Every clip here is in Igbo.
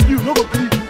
beg you, no go please.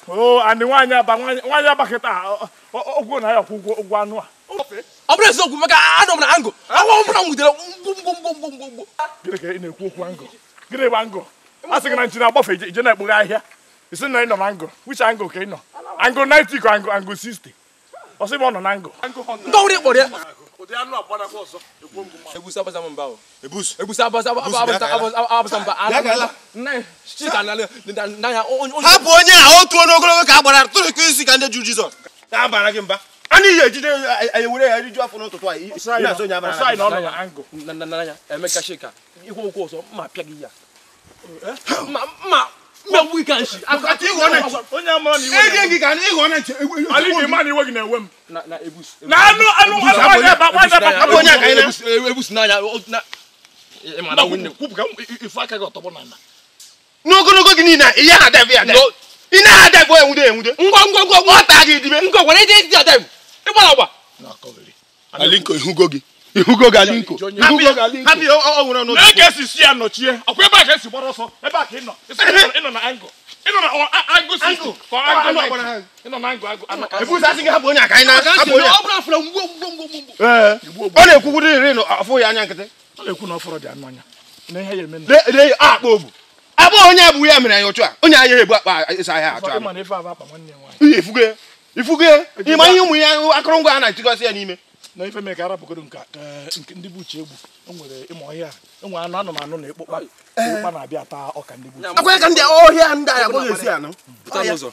Oh, and the one ya ụgwọ na ya kwụ ụgwọ anụ a. Ọ bụrụ eziokwu maka anọ m na angụ. Awa m na nwudere ngwongwongwongwongwo. Gịnị ka ị na-ekwu okwu angụ? Gịnị bụ angụ? A sị gị na nchi na-agbafe ije na-ekpughe ahịa. Isi na ị nọ na angụ. Which angle ka ị nọ? Angụ 90 ka angụ 60. Ọ sị m ọ nọ na angụ. Ndị ọrụ ịkpọrọ ya. Ụdị anụ agbanakwa ọzọ. Ekwu ngụ mma. Ebusa abasa mba o. Ebus. Ebusa abasa abasa mba. Nna chika na na ya onye. Hapụ onye a otu onye ogologo ka agbara tụrụ ka isi ka ndị jụ Jizọs. Na-abara gị mba. Anyị ga-ejide anyị were ya riju afọ n'ụtụtụ anyị. Na-asọ onye abara. Ọsọ anyị nọ na angụ. Na na ya Emeka Shika. Ikwu okwu ọzọ mma apịa gị ya. Mma mma Mgbe ka nshi. Akati ịghọ na nchi. Onye amara na iwe. Ege gị ka ịghọ na nchi. Ali dị ma na iwe gị na-ewe m. Na na ebusu. Na anụ anụ anụ ebe akwa ebe akwa onye aka ina. Ebusu n'anya na ma na nwunye kwupụ ka ife aka gị ọtọgbọ n'ala. N'ogologo gị niile ihe ha debe ya. Ị na-ada bụ enwude enwude. Ngwa ngwa ngwa ọ taa gị dibe. Ngwa gwara ije ije ada. Ịgbara agba. Alinko ihugo gị. Ihugo gị Alinko. Ihugo gị Alinko. Hapi ọ nwere ọnụ. Na ka esi si ya nọchie. Ọkwa ebe a ka esi gbara ọsọ. Ebe a ka ị nọ. Ị nọ na angle. Ị nọ na angle 60. Ka angle 90. Ị nọ na angle angle. Ebusu asị gị hapụ onye aka anyị na hapụ onye. Ọ bụrụ afụrụ ngwo ngwo ngwo ngwo. Ee. Ọ na-ekwugide iri na afụ ya anya nkịtị. Ọ na-ekwu na ọfọrọ dị anụ anya. Na ihe ya eme. Lee akpa obu. Abụ onye abụ ya mere anyị otu a. Onye anyị egbu akpa ịsa ahịa atụ a. Ihe ifugo ifugo ịma ihe ụmụ ya akụrụngwa a na-etigosi ya n'ime. Na ife mee ka arapụgodo nke ndị buchi egbu. O nwere ịma ọhịa. E nwere anụ anụmanụ na ekpokpa. Ekpokpa na-abịa ata ọka ndị buchi. Akwa ka ndị ọhịa ndị a abụghị esi anụ. Pụta n'ụzọ.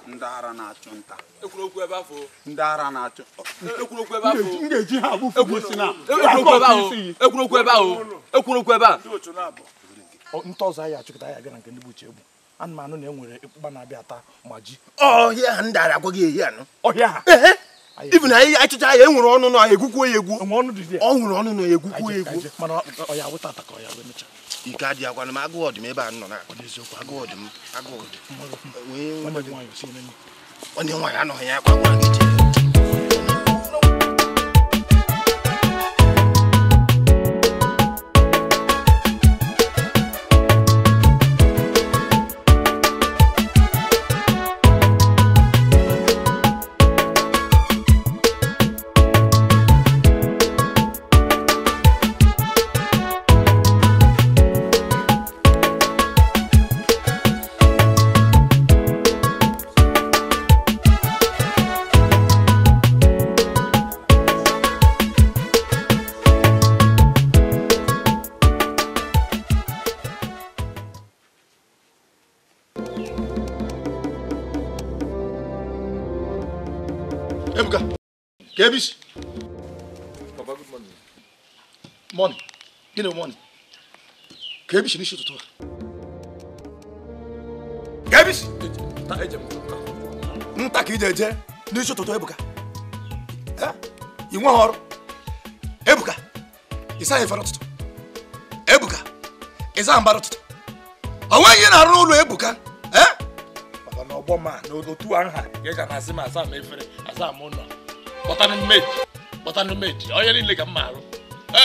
Ndị ara na-achụ nta. Ekwuru ebe afọ. Ndị ara na-achụ. Ekwuru ebe afọ. M ga-eji ha agbufu isi na. Ekwuru ebe ahụ. Ekwuru ebe a. Nta ọzọ anyị achụkọta anyị abịa na nke ndị buchi egbu. Anụmanụ na enwere ekpukpa na-abịa ata ma ji. Ọhịa ndị ara agwaghị ehi anụ. Ọhịa ha. Even anyị achịcha ya enwere ọnụ na egwukwu ya egwu. Enwe ọnụ dị ya. Ọ nwere ọnụ na egwukwu ya egwu. Mana ọ ya awụta ata ka ọ ya wee mechaa. Ike adịghị akwa na m agụụ ọdụm ebe a nọ na. Agụụ ọdụm agụụ ọdụm. Nwanne nwaanyị anọghị ya akwa gwara gị jee. Ebuka, Kebish. Papa, good morning. Morning. You know morning. Kebish ni shoot to. Kebish. Nta ki jeje ni shoot to Ebuka. Eh? You want hor? Ebuka. Isa efere tutu. Ebuka. Isa mbara tutu. Onwe ihe na arụ n'ụlọ Ebuka. Eh? Papa na ogbo ma na otu aha ga ga na asị ma asa m efere asa m ụlọ. Kpọtanụ mate onye niile ka m ma arụ.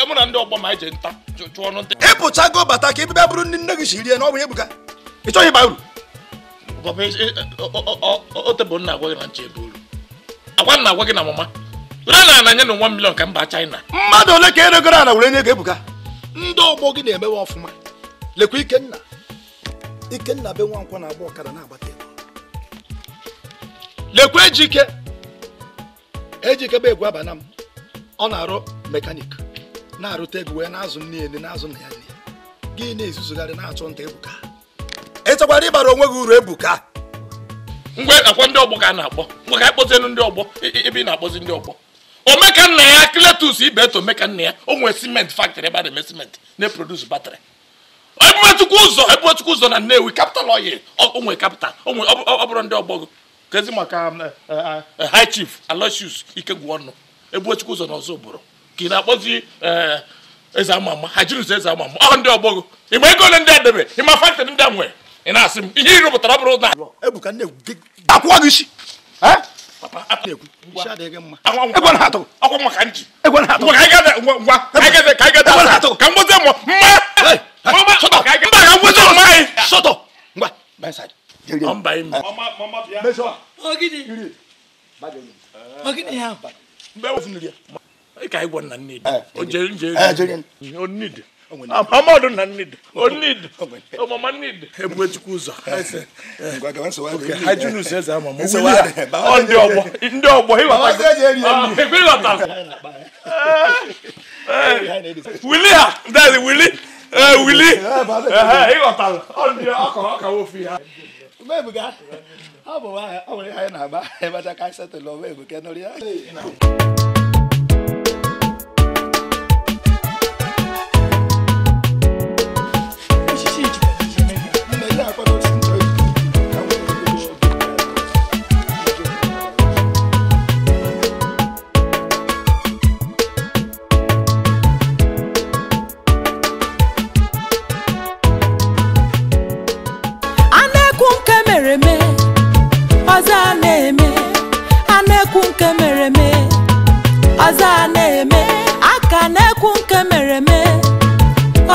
Mụ na ndị ọgbọ ma eje nta chụọ ọnụ ntị. Ịpụchago bata ka ebe bụrụ ndị nne gị si rie na ọ bụ Ebuka. Ị chọghị ịba uru. Papa o tebụl nna agwa gị na ncha ebe uru. Agwa nna agwa gị na mama. Were na ananye na 1 million ka mba China. Mmadụ ole ka eregoro ala were nye gị Ebuka? Ndị ọgbọ gị na-emewe ọfụma. Lekwa Ikenna. Ikenna be Nwankwọ na-agba ọkada na-agbata ego. Lekwa Ejike. Ejike bụ egwu abana m. Ọ na-arụ mekanik na-arụta ego wee na-azụ nne ya na-azụ nna ya nne. Gị na-ezuzugharị na-achụ nta Ebuka. Ị chọkwara ịbara onwe gị uru Ebuka. Ngwe akwa ndị ọgbọ ka a na-akpọ. Ngwe ka akpọzielu ndị ọgbọ ebe ị na-akpọzi ndị ọgbọ. Omeka nna ya Cletus Ibeto omeka nna ya o nwere cement factory ebe a na-eme cement na-eproduce batrị. Ebubechukwu ụzọ na Nnewi capital oil o nwere capital o nwere ọ bụrụ ndị ọgbọ gị. Kezi maka High Chief Aloysius Ikegwuọnụ Ebubechukwu ụzọ na ọzọ obodo ka ị na-akpọzi eze ama ama Hajirus eze ama ama ọ ndị ọgbọ gị. Ịma ego ole ndị a debe ịma factory ndị a nwere ị na-asị m ihe ị rụpụtara ọ bụrụ na Ebuka nne akwụọ gị isi. Papa na-ekwu isi adịghị mma. Egwu na atụ ọkwa maka nji egwu na atụ ngwa ka anyị ga ka anyị ga ka mgbozi mma mma mba ka mgbozi mma anyị sọtọ ngwa by side. Mba ime mama bịa Ogidi. Ogidi ya. Mgbe ofuniri ya ka anyị gwa nna nne o jere nje o need amadu na need o need o mama need Ebubechukwu ụzọ ngwa ga nso wa Hajirus eze ama ama ọ ndị ọgbọ ndị ọgbọ ịghọta Willie ha that's Willie Willie ịghọtara ọ ndị ọkọ ọka ofi ha Ebuka ọ bụ nwaanyị ọ nwere ihe anyị na-agba ịbacha ka anyị setụlụ ọma Ebuka nụrụ ya.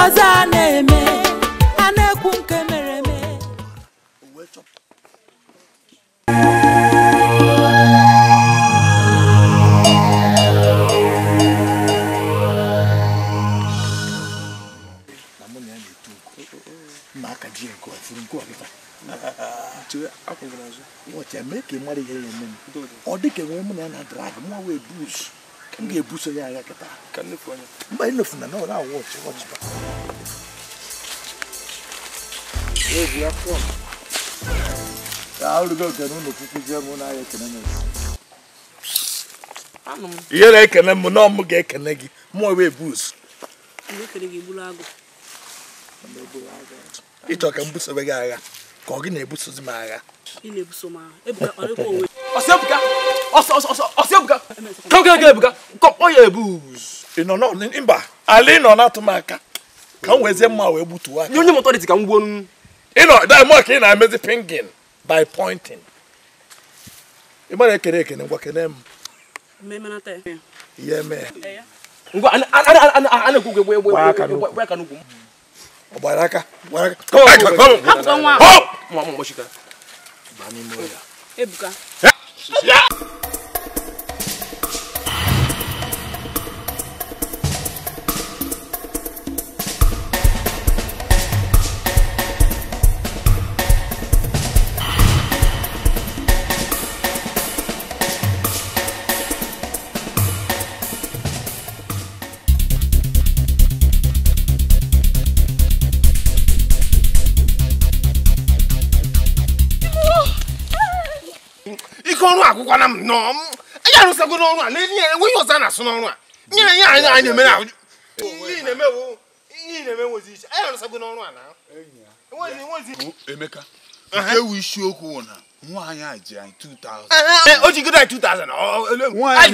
Ọzọ a na-eme, a na-ekwu nke mere eme. Ọ dị ka enwere mụ na ya na drag mụ wee bus ka m ga-ebuso ya agha kịta mba ịnọfu na ọ na-awụ ọchị ọchị ba ihe na-ekene m na ọmụ ga-ekene gị mụ wee bus ịchọ ka m busobe gị agha ka ọ gị na-ebusozi m agha. Ị nọ mba ala ị nọ na-atụ m aka ka m wezie mma wee gbutuo aka. Onye mọtọ dị ka m gbuo m. Ị nọ da mọ ka ị na-emezi pingin by pointing. Ị mara ekene ekene ngwa kene m. Ihe mee. Ngwa a na-ekwu gbe aka n'ugwu. Ọ gbara aka gbara aka. Ebuka. Akwụkwọ na m nọ anyị arụsago n'ọrụ a na-enye enweghị ọzọ a na-asụ n'ọrụ a nyere ihe anyị anyị na-eme na ihe na-eme ihe na-eme nwezi iche anyị arụsago n'ọrụ a na enwezi Emeka nke wu isiokwu na nwaanyị a ji anyị 2000 o jigide anyị 2000 nwaanyị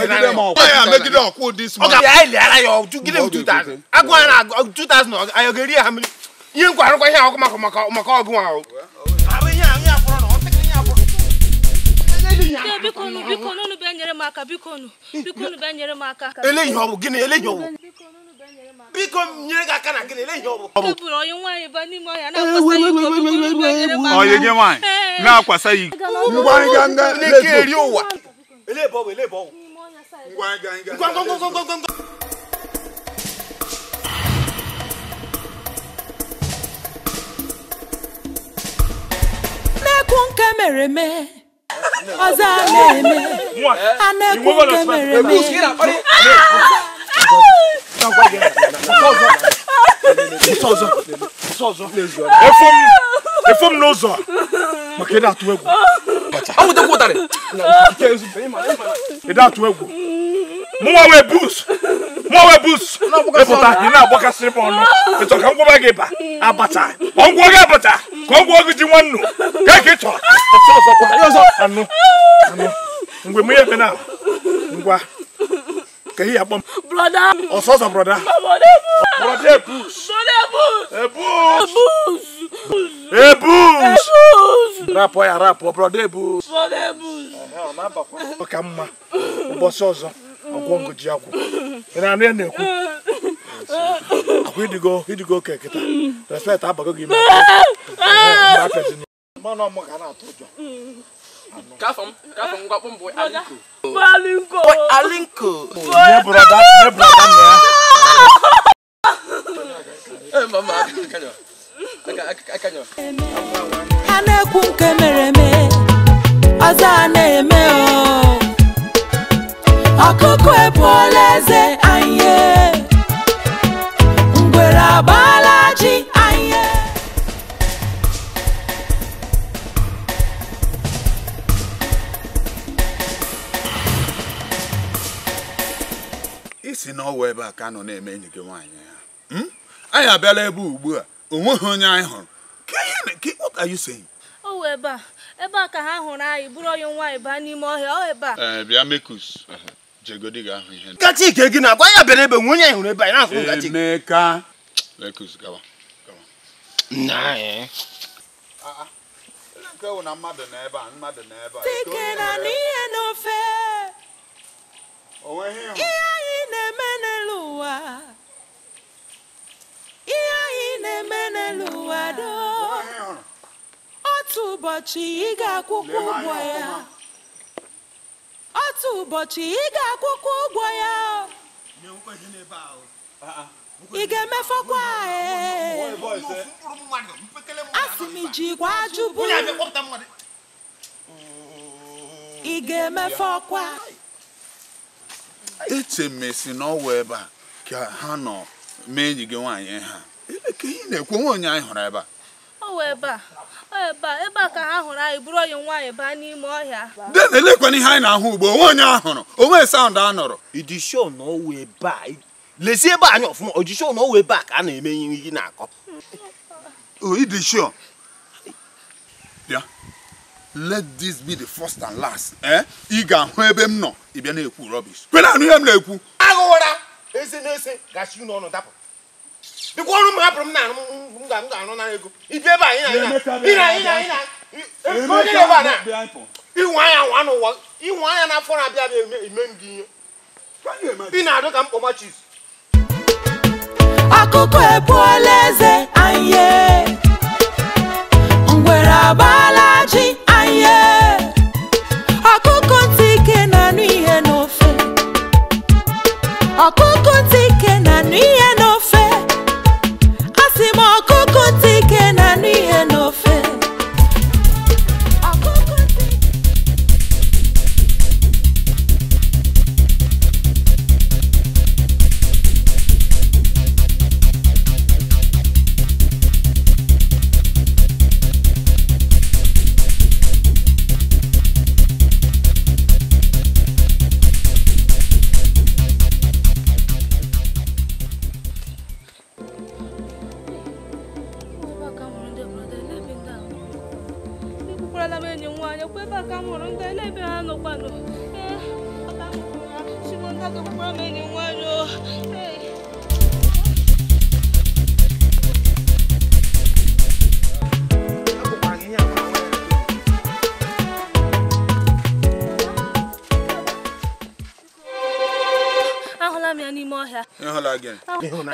megide ọkwụ dis man ọ ga anyị lịara ya ọ jugide m 2000 agụ anyị na 2000 anyị ga-eri ya ha mmiri ihe nkwa arụkwa ihe ahụ maka maka maka ọgụ ahụ Biko biko nunu bịa nyere m aka biko nu biko nunu bịa nyere m aka. Ele ihe ọ bụ gịnị ele ihe ọ bụ biko nyere gị aka na gịnị ele ihe ọ bụ eburu onye nwaanyị ba n'ime ọhịa na-akwasa iko biko nunu bịa nyere m aka. Onye gị nwaanyị na-akwasa iko ngwa nga nga na-eke eri ụwa ele ebe ọ bụ ele ebe ọ bụ ngwa nga nga ngwa ngwa ngwa ngwa ngwa. Na-ekwu nke mere eme. Ọzọ a na-eme, a na-ekwu nke mere eme. Efu m n'ụzọ maka ị na-atụ egwu. Ị na-atụ egwu. Mụnwa wee bus. Mụnwa wee bus. Ịpụta ị na-agbakasịrị m ọnụ. Ịchọ ka m gwọba gị ịba abacha. Ọ ngwọ gị abacha ka ọ gwọ gị ji nwannu. Ka ka ị chọrọ. Ọzọ anụ anụ mgbe m ihe na ngwa ka ihe akpọ m ọsọ ọsọ brọda brọda ebus ebus ebus rapụ ya rapụ brọda ebus ọ ka mma ụbọchị ọzọ ọgwọ ngụji akwụ ị na-anụ ya na-ekwu akwa ịdịgo ịdịgo oke kịta respect abago gị ime mmanụ ọmụ ka na-atụ ụjọ. Kafam ngwa kpọm bụ Alinko. Alinko. Alinko. Nye brọda, nye brọda nne ya. Eh mama, akanyo. Akanyo. A na-ekwu nke mere eme, ọzọ a na-eme o. Ọkụkọ ebuola eze anyị, ngwere agbaala ji anyị. Isi na ọwa ebe a ka nọ na-eme enyi gị nwaanyị ya. Anyị abịala ebe ugbu a, o nweghị onye anyị hụrụ. What are you saying? Ọ wụ ebe a ka ha hụrụ anyị bụrụ onye nwaanyị baa n'ime ọhịa ọ ebe a. Bịa Mekus, jegodi ga-ahụ ihe. Ngachi ike gị na-agwa ya bịara ebe nwe onye anyị hụrụ ebe anyị na-ahụ ngachi. Emeka. Mekus gawa. Nna eh. Nke wụ na mmadụ nọ ebe a, mmadụ nọ ebe a. Sike na n'ihe n'ofe. O nweghị ịhụ. Ihe anyị na-eme n'elu ụwa. Ihe anyị n'elu ụwa doo. Otu ụbọchị ị ga-akwụkwọ ụgwọ ya. Otu ụbọchị ị ga-akwụkwọ ụgwọ ya. Ị ga-emefọkwa ee. Asị m ijikwa ajụbụ. Ị ga-emefọkwa. Eche m esi n'ọwa ebe a ka ha nọ mee enyi gị nwaanyị ha. Ka ihe na-ekwu onwe onye anyị hụrụ ebe a. Ọ wụ ebe a. Ọ ebe a, ebe a ka ha hụrụ anyị buru onye nwaanyị baa n'ime ọhịa. Den elekwana ihe anyị na-ahụ ugbo onwe onye a hụrụ onwe saụndụ a nụrụ. Ịdị sure na ọwụ ebe a lezie ebe anyị ọfụma ọ dị sure na ọwụ ebe a ka a na-eme ihe gị na-akọ. Ịdị sure? Bịa. Let this be the first and last. Ị ga-ahụ ebe m nọ ị bịa na-ekwu rubbish. Kwena anụ ihe m na-ekwu. Aghụghọra eze na-ese gachi n'ọnụ dapụ. Dịkwa ọrụ m hapụrụ m na m ga-arụ nara ego. Ibi ebe a ịnwe anya nwa n'ụwa ịnwe anya n'afọ na-abịa abịa eme m gị ihe. Ị na-adụ ka mkpọma cheese. Akụkọ ebuola eze anyị, ngwere agbaala ji anyị. Ọkụkọ ntị ike na-anụ ihe n'ofe. Ọkụkọ ntị ike na-anụ ihe n'ofe. Asị m ọkụkọ ntị ike na-anụ ihe n'ofe. Ọkụkọ ntị.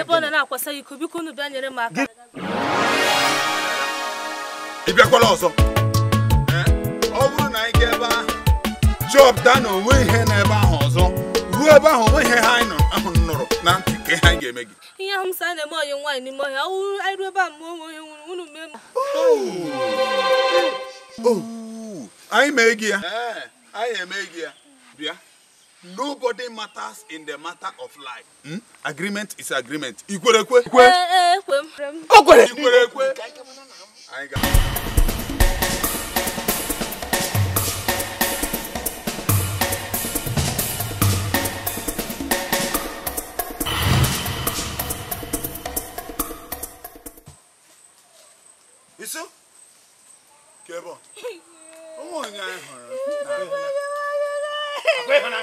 Ebe ọ na-akwasa iko biko unu bịa nyere m aka. Ị bịakwala ọzọ. Ọ bụrụ na anyị gaa ebe ahụ chọpụta na onwe ihe n'ebe ahụ ọzọ ruo ebe ahụ onwe ihe ha anyị nụrụ na ntị ka ihe anyị ga-eme gị. Ihe ahụ m sị a na-eme onye nwaanyị n'ime ọhịa anyị ruo ebe a mgbe onwe ihe unu mee m. Anyị mee gị ya. Anyị eme gị ya. Bịa. Nobody matters in the matter of life. Agreement is agreement. Ikwerekwe. Ekwe m. O kwere. Ikwerekwe. Anyị ga. Isu? Kebo. Onwe onye anyị hụrụ. Akwa ịhụna.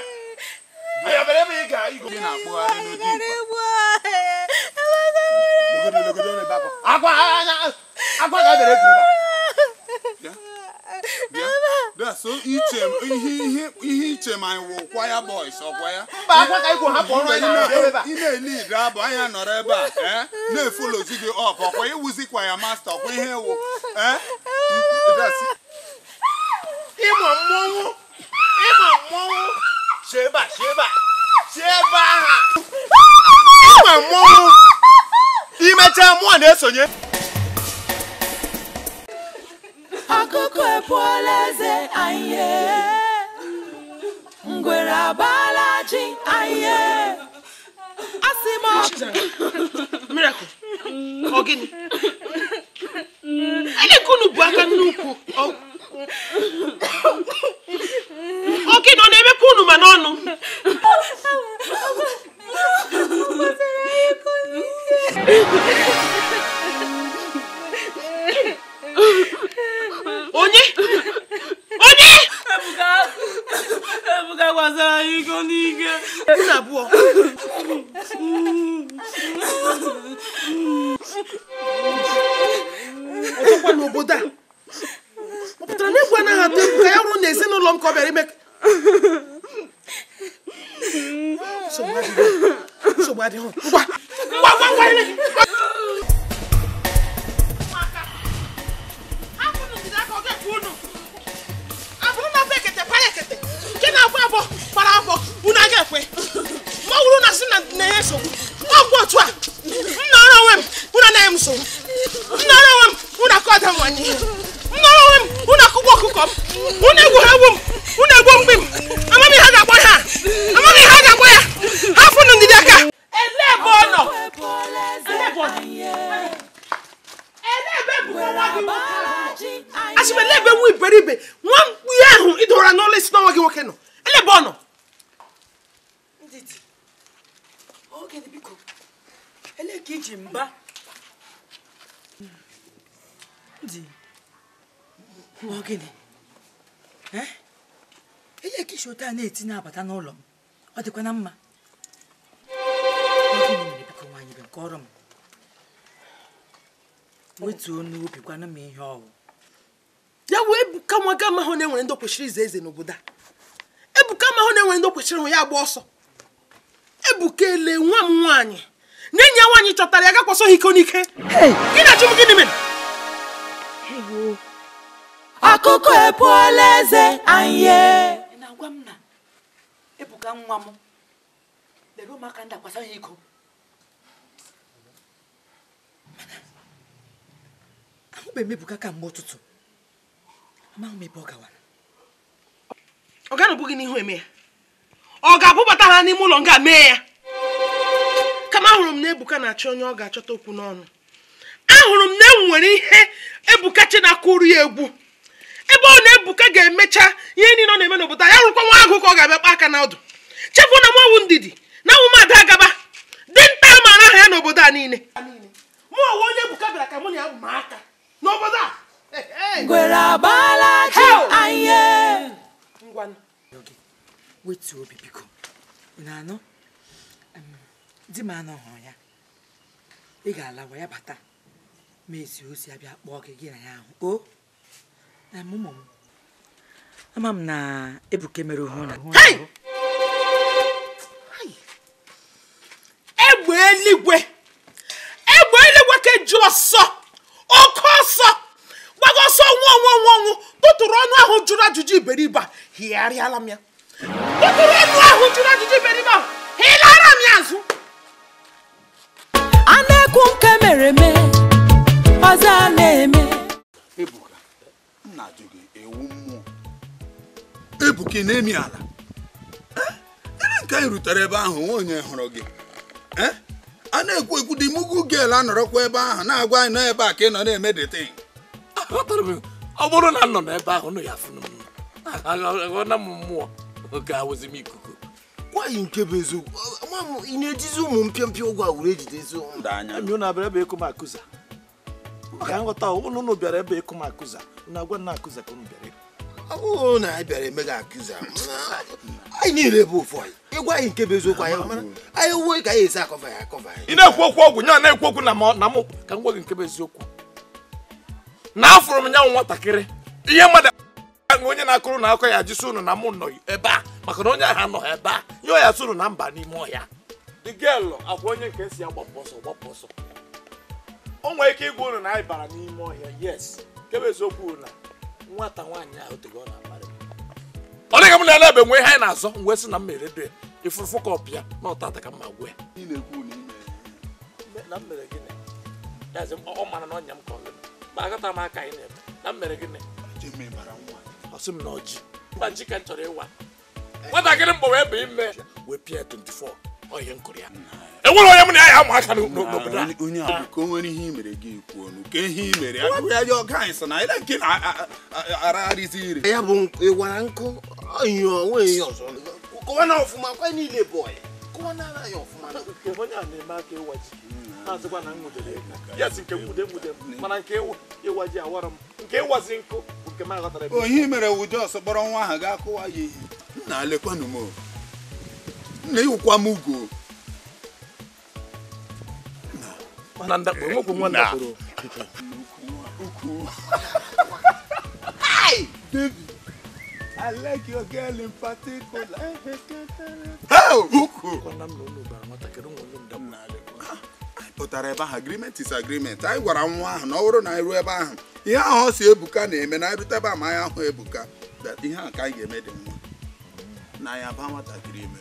So ihe iche ma anyị wụ choir boys ọkwa ya. Ị na-eli abụ anyị nọrọ ebe a na-efolozi gị up ọkwa iwuzi choir master ọkwa ihe wụ. Ịma mmọnwụ ịma mmọnwụ sheba sheba sheba ha ịma mmọnwụ imechaa mmụọ na-esonye. Akụkọ ebuola eze anyị, ngwere agbaala ji anyị. Asị m Miracle, ọ gịnị? Eleka unu bụ aka nnukwu. Ọ gịnị ọ na-emekwa unu ma n'ọnụ? Onye? Onye? Ebuka, Ebuka gbasara anyị iko n'ike. Unu abụọ. Ọzọkwa n'obodo a. Ọ pụtara na egwu anaghị atụ egwu ka ya rụrụ n'ezinụlọ m ka ọ bịara ime. Nsogbu adịghị. Nsogbu adịghị. Ngwa! Ngwa ngwa ngwa! anyị. M nọrọ onwe m, unu akụkọ ọkụkọ m, unu egwu ha egwu m, unu egwu mgbe m. Amaghị ha ga-agba ha. Amaghị ha ga-agba ya. Ha fụnụ ndidi aka. Ele ebe ọ nọ. Ele ebe ọ nọ. Ele ebe bụ nwa gị nwoke. Asị m ele ebe nwa iberibe nwa mkpu ahụ ị dọwara n'ụlọ isi n'ọnwa gị nwoke nọ. Ele ebe ọ nọ. Ndidi. Oge biko. Ele ka iji mba. Ndi. Ogene. Eh? Ele ka isi otu a na-eti na-abata n'ụlọ m. Ọ dịkwa na mma. Ogene mere biko nwaanyị bụ nke ọrụ m. Wetuo n'obi gwana m ihe ọwụ. Ya wee Ebuka nwa gị amahụ na enwere ndị kwesịrị ize eze n'obodo a. Ebuka amahụ na enwere ndị kwesịrị hụ ya agba ọsọ. Ebuka ele nwa m nwaanyị. Na enyi ya nwaanyị chọtara ya gakwasọ ha iko n'ike. Gị na-achụ m gịnị mere? Akụkọ epuola eze anyị. Ị na-agwa m na Ebuka nwa m lere ụmụaka ndị akwasa ha iko. Ahụbeghị m Ebuka kamgbe ụtụtụ. Amaghị m ebe ọ gawara. Ọ ga-anọbụ gị n'ihu eme ya. Ọ ga-abụbata ha n'ime ụlọ nga mee ya. Kama ahụrụ m na Ebuka na-achọ onye ọ ga-achọta okwu n'ọnụ. Ahụrụ m na e nwere ihe Ebuka che na-akụrụ ya egwu. Ebe ọ na Ebuka ga-emecha ihe niile ọ na-eme n'obodo ya rụkwa nwa agụ ka ọ ga-abịa kpa aka n'ọdụ. Chefuo na mụ ọwụ Ndidi na awụ m Ada Agaba dinta maara aha ya n'obodo a niile. Mụ ọwụ onye Ebuka bịara ka mụ na ya ma aka n'obodo a. Ngwere agbala ji anyị. Ngwanụ. Wetuo obi biko. Ị na-anụ? Di m anọghị ya. Ị ga-alawa ya bata. Ma esi osi abịa kpọọ gị gị na ya ahụ. O? Ụmụ m. Ama m na Ebuka mere hụ na. Hey! Egbe eluigwe. Egbe eluigwe ka eji ọsọ. Oke ọsọ. Gbaga ọsọ nwụ ọnwụ ọnwụ ọnwụ. Tụtụrụ ọnụ ahụ jụrụ ajụjụ iberibe a. Hịgharịala m ya. Tụtụrụ ọnụ ahụ jụrụ ajụjụ iberibe a. Hịlara m ya azụ. A na-ekwu nke mere eme, ọzọ a na-eme. Ebuka, m na-ajụ gị ewu mmụọ. Ebuka ị na-emi ala. Ele nke anyị rutere ebe ahụ nwa onye hụrụ gị. A na-ekwu ekwu dị mugu gel anọrọkwa ebe ahụ na-agwa anyị nọ ebe a ka ị nọ na-eme the thing. Ọ bụrụ na m nọ n'ebe ahụ nụ ya afụnụ m. Aghọna m mmụọ ga-awụzi m ikuku. Gwa anyị nke bụ eziokwu. Nwa m, ị na-ejizi ụmụ mpịampịa ụgwọ a were ejidezi ụmụ. Emi unu abịara ebe ịkụ m akụza. Maka nghọta unu bịara ebe ịkụ m akụza. Unu agwa nna akụza ka unu bịara. Ọ bụrụ na anyị bịara eme gị akụza, anyị niile bụ ofu anyị. Ịgwa anyị nke bụ eziokwu anyị mara. Anyị wuo ka anyị esi akọva ya akọva anyị. Ị na-ekwu okwu ọgwụ nya na-ekwu okwu na mụ ka m gwa gị nke bụ eziokwu. Na afụrụ m nya nwatakịrị ihe mmadụ onye na-akụrụ na akọ ya jisi unu na mụ nọ ebe a maka na onye ahụ anọghị ebe a nye ya sụrụ na mba n'ime ọhịa. The girl akwa onye nke si ya gbapụ ọsọ gbapụ ọsọ. O nwere ike ịgwa unu na anyị bara n'ime ọhịa, yes. Nke bụ eziokwu na nwata nwaanyị ahụ tego ọ na-akparị m. Ọ dịghị m na ebe nwee ihe anyị na-azọ m wee sị na m mere do ya ifuru fọkọp ya na ọtata ka m ma gwa ya. Na m mere gịnị? Ọ mara na ọnya m ka ọ gịnị? Ma agata m aka anyị na-eme na m mere gịnị? Ọ sị m na ọjị. Mba ji ka m chọrọ ịwa. Nwatakịrị mgbe wee bụ ime wee pịa 24 ọ ihe m kụrụ ya. Enwere onye m na ya ama aka n'obodo a. Onye a bụ ka o nwere ihe i mere gị kwuo ọnụ ka ihe i mere ya ya ọga anyị sị na ile nke na-aragharịzi ire. Ya bụ ịwara nkụ ihe onwe ihe ọzọ. Kọwa na ọfụma kwa niile bụ ọyị. Kọwa na ya ọfụma. Nke onye a na-eme aka ịwa ji. Na-asịkwa na m nwudere ego. Ya si nke nwude nwude m mana nke ịwa ji awara m. Nke ịwazi nkụ bụ nke m aghọtara ebe. Onye mere wụ Jos kpọrọ nwa ahụ gaa kụwa ya ihe. Nna lekwanụ m. Nna ịwụkwa m ugo. Mana ndakpo nwekwu nwa ndakporo. Hi! Baby, I like your girl in particular. Oh, uku. Pụtara ebe ahụ, agreement is agreement. Anyị gwara nwa ahụ na ọ bụrụ na anyị ruo ebe ahụ, ihe ahụ ọ si Ebuka na-eme na anyị rute ebe a ma anyị ahụ Ebuka, ihe ahụ ka anyị ga-eme dị nwa. Na ya ba nwatakịrị ime.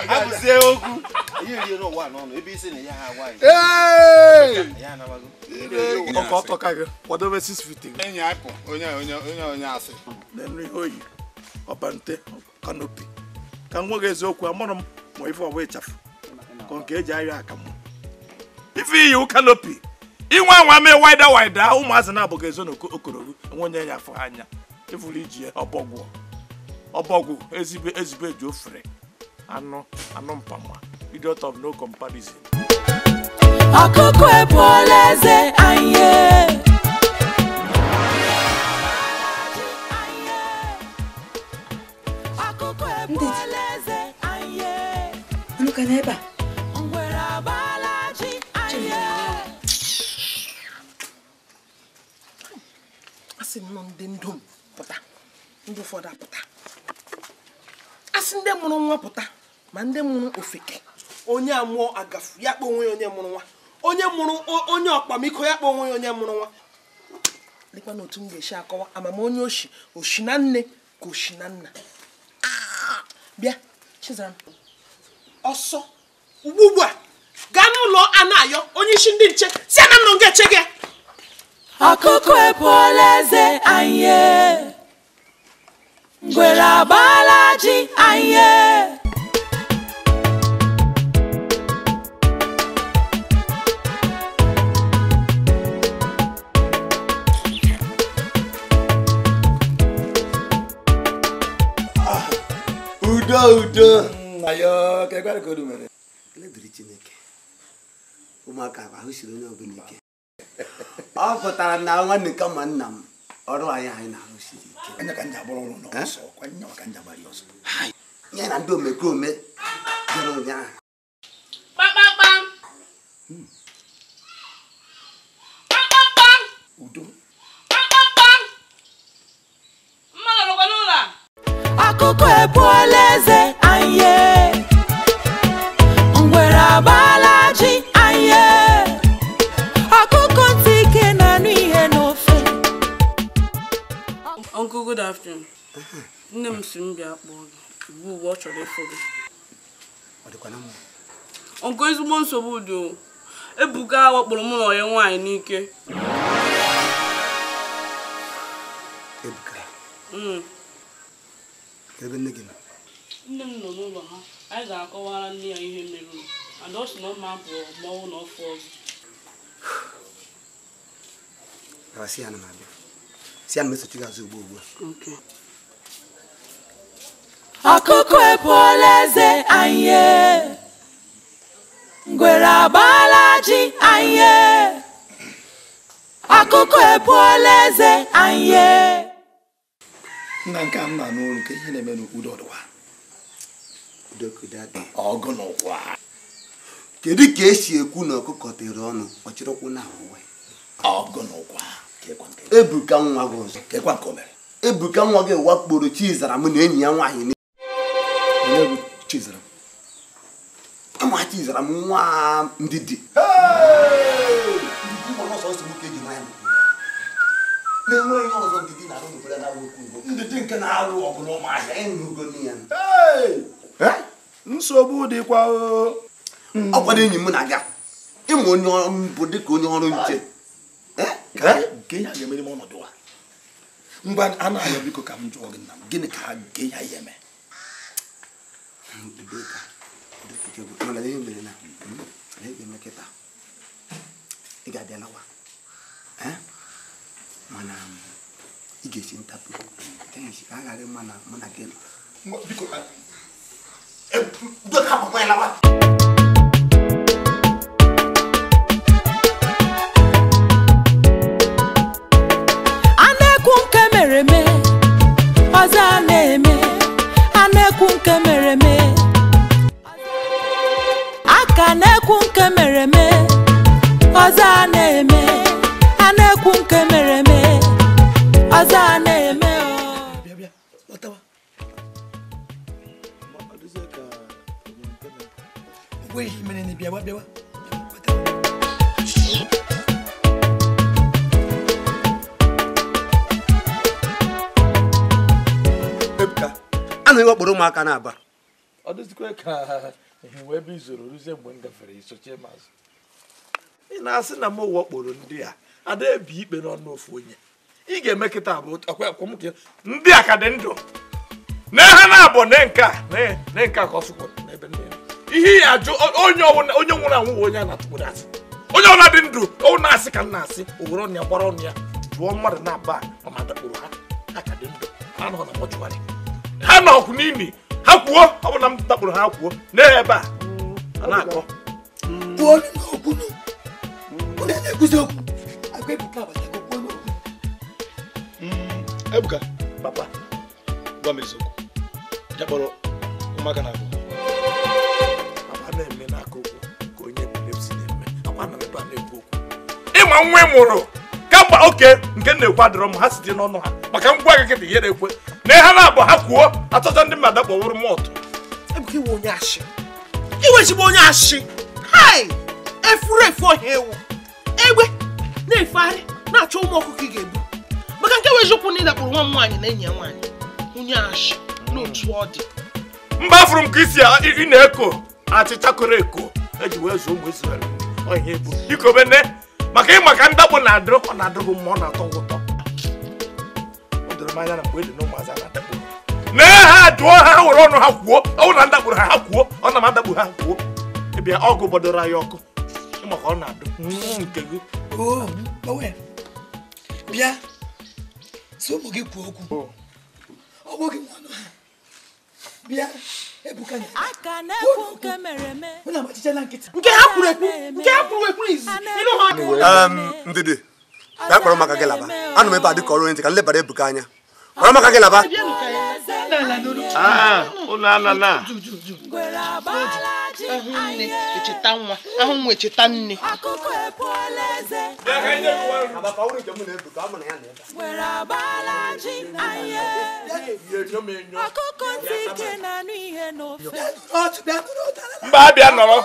Abụzie okwu. Ihe rie n'ụwa n'ọnụ ebe isi na ya ha agwa anyị. Ya anabago. Ọkọ ọtọ ka gị kwadobe 6 feet. Enyi apụ onye onye onye onye asị. Nri oyi ọbante kanopi. Ka nwa gị eziokwu amụrụ m ma ife ọbụ ịchafụ. Ka nke eji ayọ akamụ. Ife iyi kanopi. Inwe anwa mee wida wida ụmụazị na-abụghị ezo n'okorogu enwe onye ya afọ anya. Ifuru iji ọbọgwụ ọbọgwụ ezigbo ezigbo eji ofere anụ anụ mpama idiot of no comparison. Ọkụkọ ebuola eze anyị. Ọkụkọ ebuola eze anyị. Unu ka n'ebe a? Ngwere agbala ji anyị. Asị m nọ ndị ndom pụta, ndị ụfọdụ apụta. Asị ndị mụrụ nwa pụta, ma ndị mụrụ ofeke. Onye amụọ agafu ya kpọ onwe ya onye mụrụ nwa. Onye mụrụ onye ọkpamiko ya kpọ onwe ya onye mụrụ nwa. Lekwa na otu m ga-esi akọwa amama onye oshi oshi na nne ka oshi na nna. Bịa Chizaram, ọsọ ugbu ugbu a gaa n'ụlọ Anayo onye isi ndị nche si na m nọ nga eche gị. Ọkụkọ ebuola eze anyị. Ngwere agbala ji anyị. Udo udo. Ayo, ka ekwere ka o mere. Ekele dịrị Chineke. Ụmụaka ahụ siri onye ọbụla ike. Ọ pụtara na nwanne kama nna m ọrụ anyị anyị na-arụ siri ike. Anya ka nja agbara ọrụ n'ọsọ, kwa nya ka nja gbara ọsọ. Ya na ndị omekome bịara ụnyaahụ. Kpakpakpam. Kpakpakpam. Udo. Kpakpakpam. Mmadụ nọkwa n'ụlọ a? Ọkụkọ ebuola eze anyị. Ngwere agbala ji anyị. Ọkụkọ ntị ike na-anụ ihe n'ofe. Uncle, good afternoon. Nne m si m bịa kpọọ gị. Ugbu ugbu ọ chọrọ ịfụ gị. Ọ dịkwa na mma. Uncle, ezigbo nsogbu dị o. Ebuka wakporo mụ na onye nwaanyị n'ike. Ebuka. Ebe nne gị nọ? Nne m nọ n'ụlọ ha. Anyị ga-akọwara nne ya ihe mere. And ọ sị na ọ ma apụ mmanwụ na ọfụ ọzọ. Gawa si ya na m abịa. Si ya na m esochi gị azụ ugbu ugbu a. Okay. Ọkụkọ ebuola eze anyị. Ngwere agbala ji anyị. Ọkụkọ ebuola eze anyị. Nna nke a m na-anụ olu ka ihe na-eme n'udo ọdụwa. Udo ka ọgụ n'ụwa. Kedu ka esi ekwu na ọkụkọ tere ọnụ ọ chịrị ụkwụ na uwe? Ọgụ n'ụwa. Ebuka nwa gị ọzọ. Kekwa nke o mere. Ebuka nwa gị wakporo Chizaram na enyi ya nwaanyị. Onye bụ Chizaram? Ama Chizaram nwa Ndidi. Ndidi bụ ọsọ ọsọ nwoke eji mara ya. Na-enweghị ihe ọzọ Ndidi na-arụ n'obodo na-awụ okwu ugbo. Ndidi nke na-arụ ọgụ n'ụmụahịa. Ịnụgo nne ya. Nsogbu dịkwa o. Ọ gwara enyi m na-aga. Ịmụ onye ọrụ mbụ dịka onye ọrụ nche. Nke ihe a ga-eme n'ime ọnọdụ a. Ngwa Anayo biko ka m jụọ gị nna m, gịnị ka nke ihe a ga-eme? Mana ihe mere na anyị ga-eme kịta. Ị ga-abịa lawa. Mana ị ga-esi ntapụ. Ka a ghara ịma na mụ na gị nọ. Biko, Udo ka akwụkwọ ya lawa. A na-ekwu nke mere eme, ọzọ a na-eme. A na-ekwu nke mere eme. Aka na-ekwu nke mere eme, ọzọ a na-eme. A na-ekwu nke mere eme, ọzọ a na-eme. Bịa bịa, lọtawa. Wait a minute, bịawa bịawa. Ebuka anaghị wakporo ụmụaka na-aba. Ọ dịzikwa ka ihe wee ebe izoro ruzie mgbe m gafere isochie m azụ. Ị na-asị na m wakporo ndị a ada ebi ikpe n'ọnụ ofu onye. Ị ga-eme kịta bụ ndị a ka dị ndụ. Na ha na-abụ na nke a na nke a ka ọ sụkwara n'ebe ndị ya. Ihe ya ajụ onye nwụrụ anwụ onye a na-atụkpuru asị. Onye ọbụla dị ndụ ọ na-asị ka m na-asị o were ọnụ ya gbara ọnụ ya jụọ mmadụ na-aba ma ma dakpuru ha ha ka dị ndụ ha nọ na mọchụwarị ha nọ ọkụ n'imi ha kwuo ọ bụ na m dakpuru ha kwuo n'ebe a a na-akọ kwuo n'okwu onye na-ekwuzi okwu agwa Ebuka abatago kwuo n'okwu. Ebuka papa gwa m eziokwu ya kpọrọ ụmụaka na-abụ papa na-eme n'aka okwu ka onye epilepsy na-eme akwa na ebe a na-ekwu okwu ịma nwa ị mụrụ kamgbe oke nke na-ekwu adịrọ m ha site n'ọnụ ha maka ngwa gị kịta ihe na-ekwe na ha na-abụ ha kwuo achọcha ndị mmadụ kpọwụrụ m ọtụ. Ebuka iwe onye ashị iwe ezigbo onye ashị hai efuru efu ọhịa ewu egbe na-efegharị na-achọ ụmụ ọkụkọ ị ga-ebu maka nke eziokwu na ịdakpụrụ nwa m nwaanyị na enyi ya nwaanyị onye ashị n'otu ọ dị. Mba afụrụ m ka isi ị na-eko achịcha koro eko eji wee zụọ ụmụ Izrel ọhịa ebu ikobe nne maka ịma ka ndakpọ na-adụ ọ na-adụghị mma ọ na-atọ ụtọ. O doro m anya na mgbe dị n'ụmụazị a na-adakpụ na ha jụọ ha were ọnụ ha kwuo ọ bụrụ na ndakpụrụ ha ha kwuo ọ na m adakpụ ha kwuo ịbịa ọgụ gbadoro anyị ọkụ ịma ka ọ na-adụ nke gị. Bịa si ụmụ gị kwuo okwu ọ bụghị nwanụ ha bịa Ebuka nke ha kwuru ekwu nke ha kwuru ekwu izizi ịnụ ha. Ndidi bịa kpọrọ maka gị laba anụ m ebe a dịka ọrụ onye ntị ka m lebara Ebuka anya kpọrọ maka gị laba. Ụlọ alala echeta nwa ahụ nwa echeta nne. Mba abịa nọrọ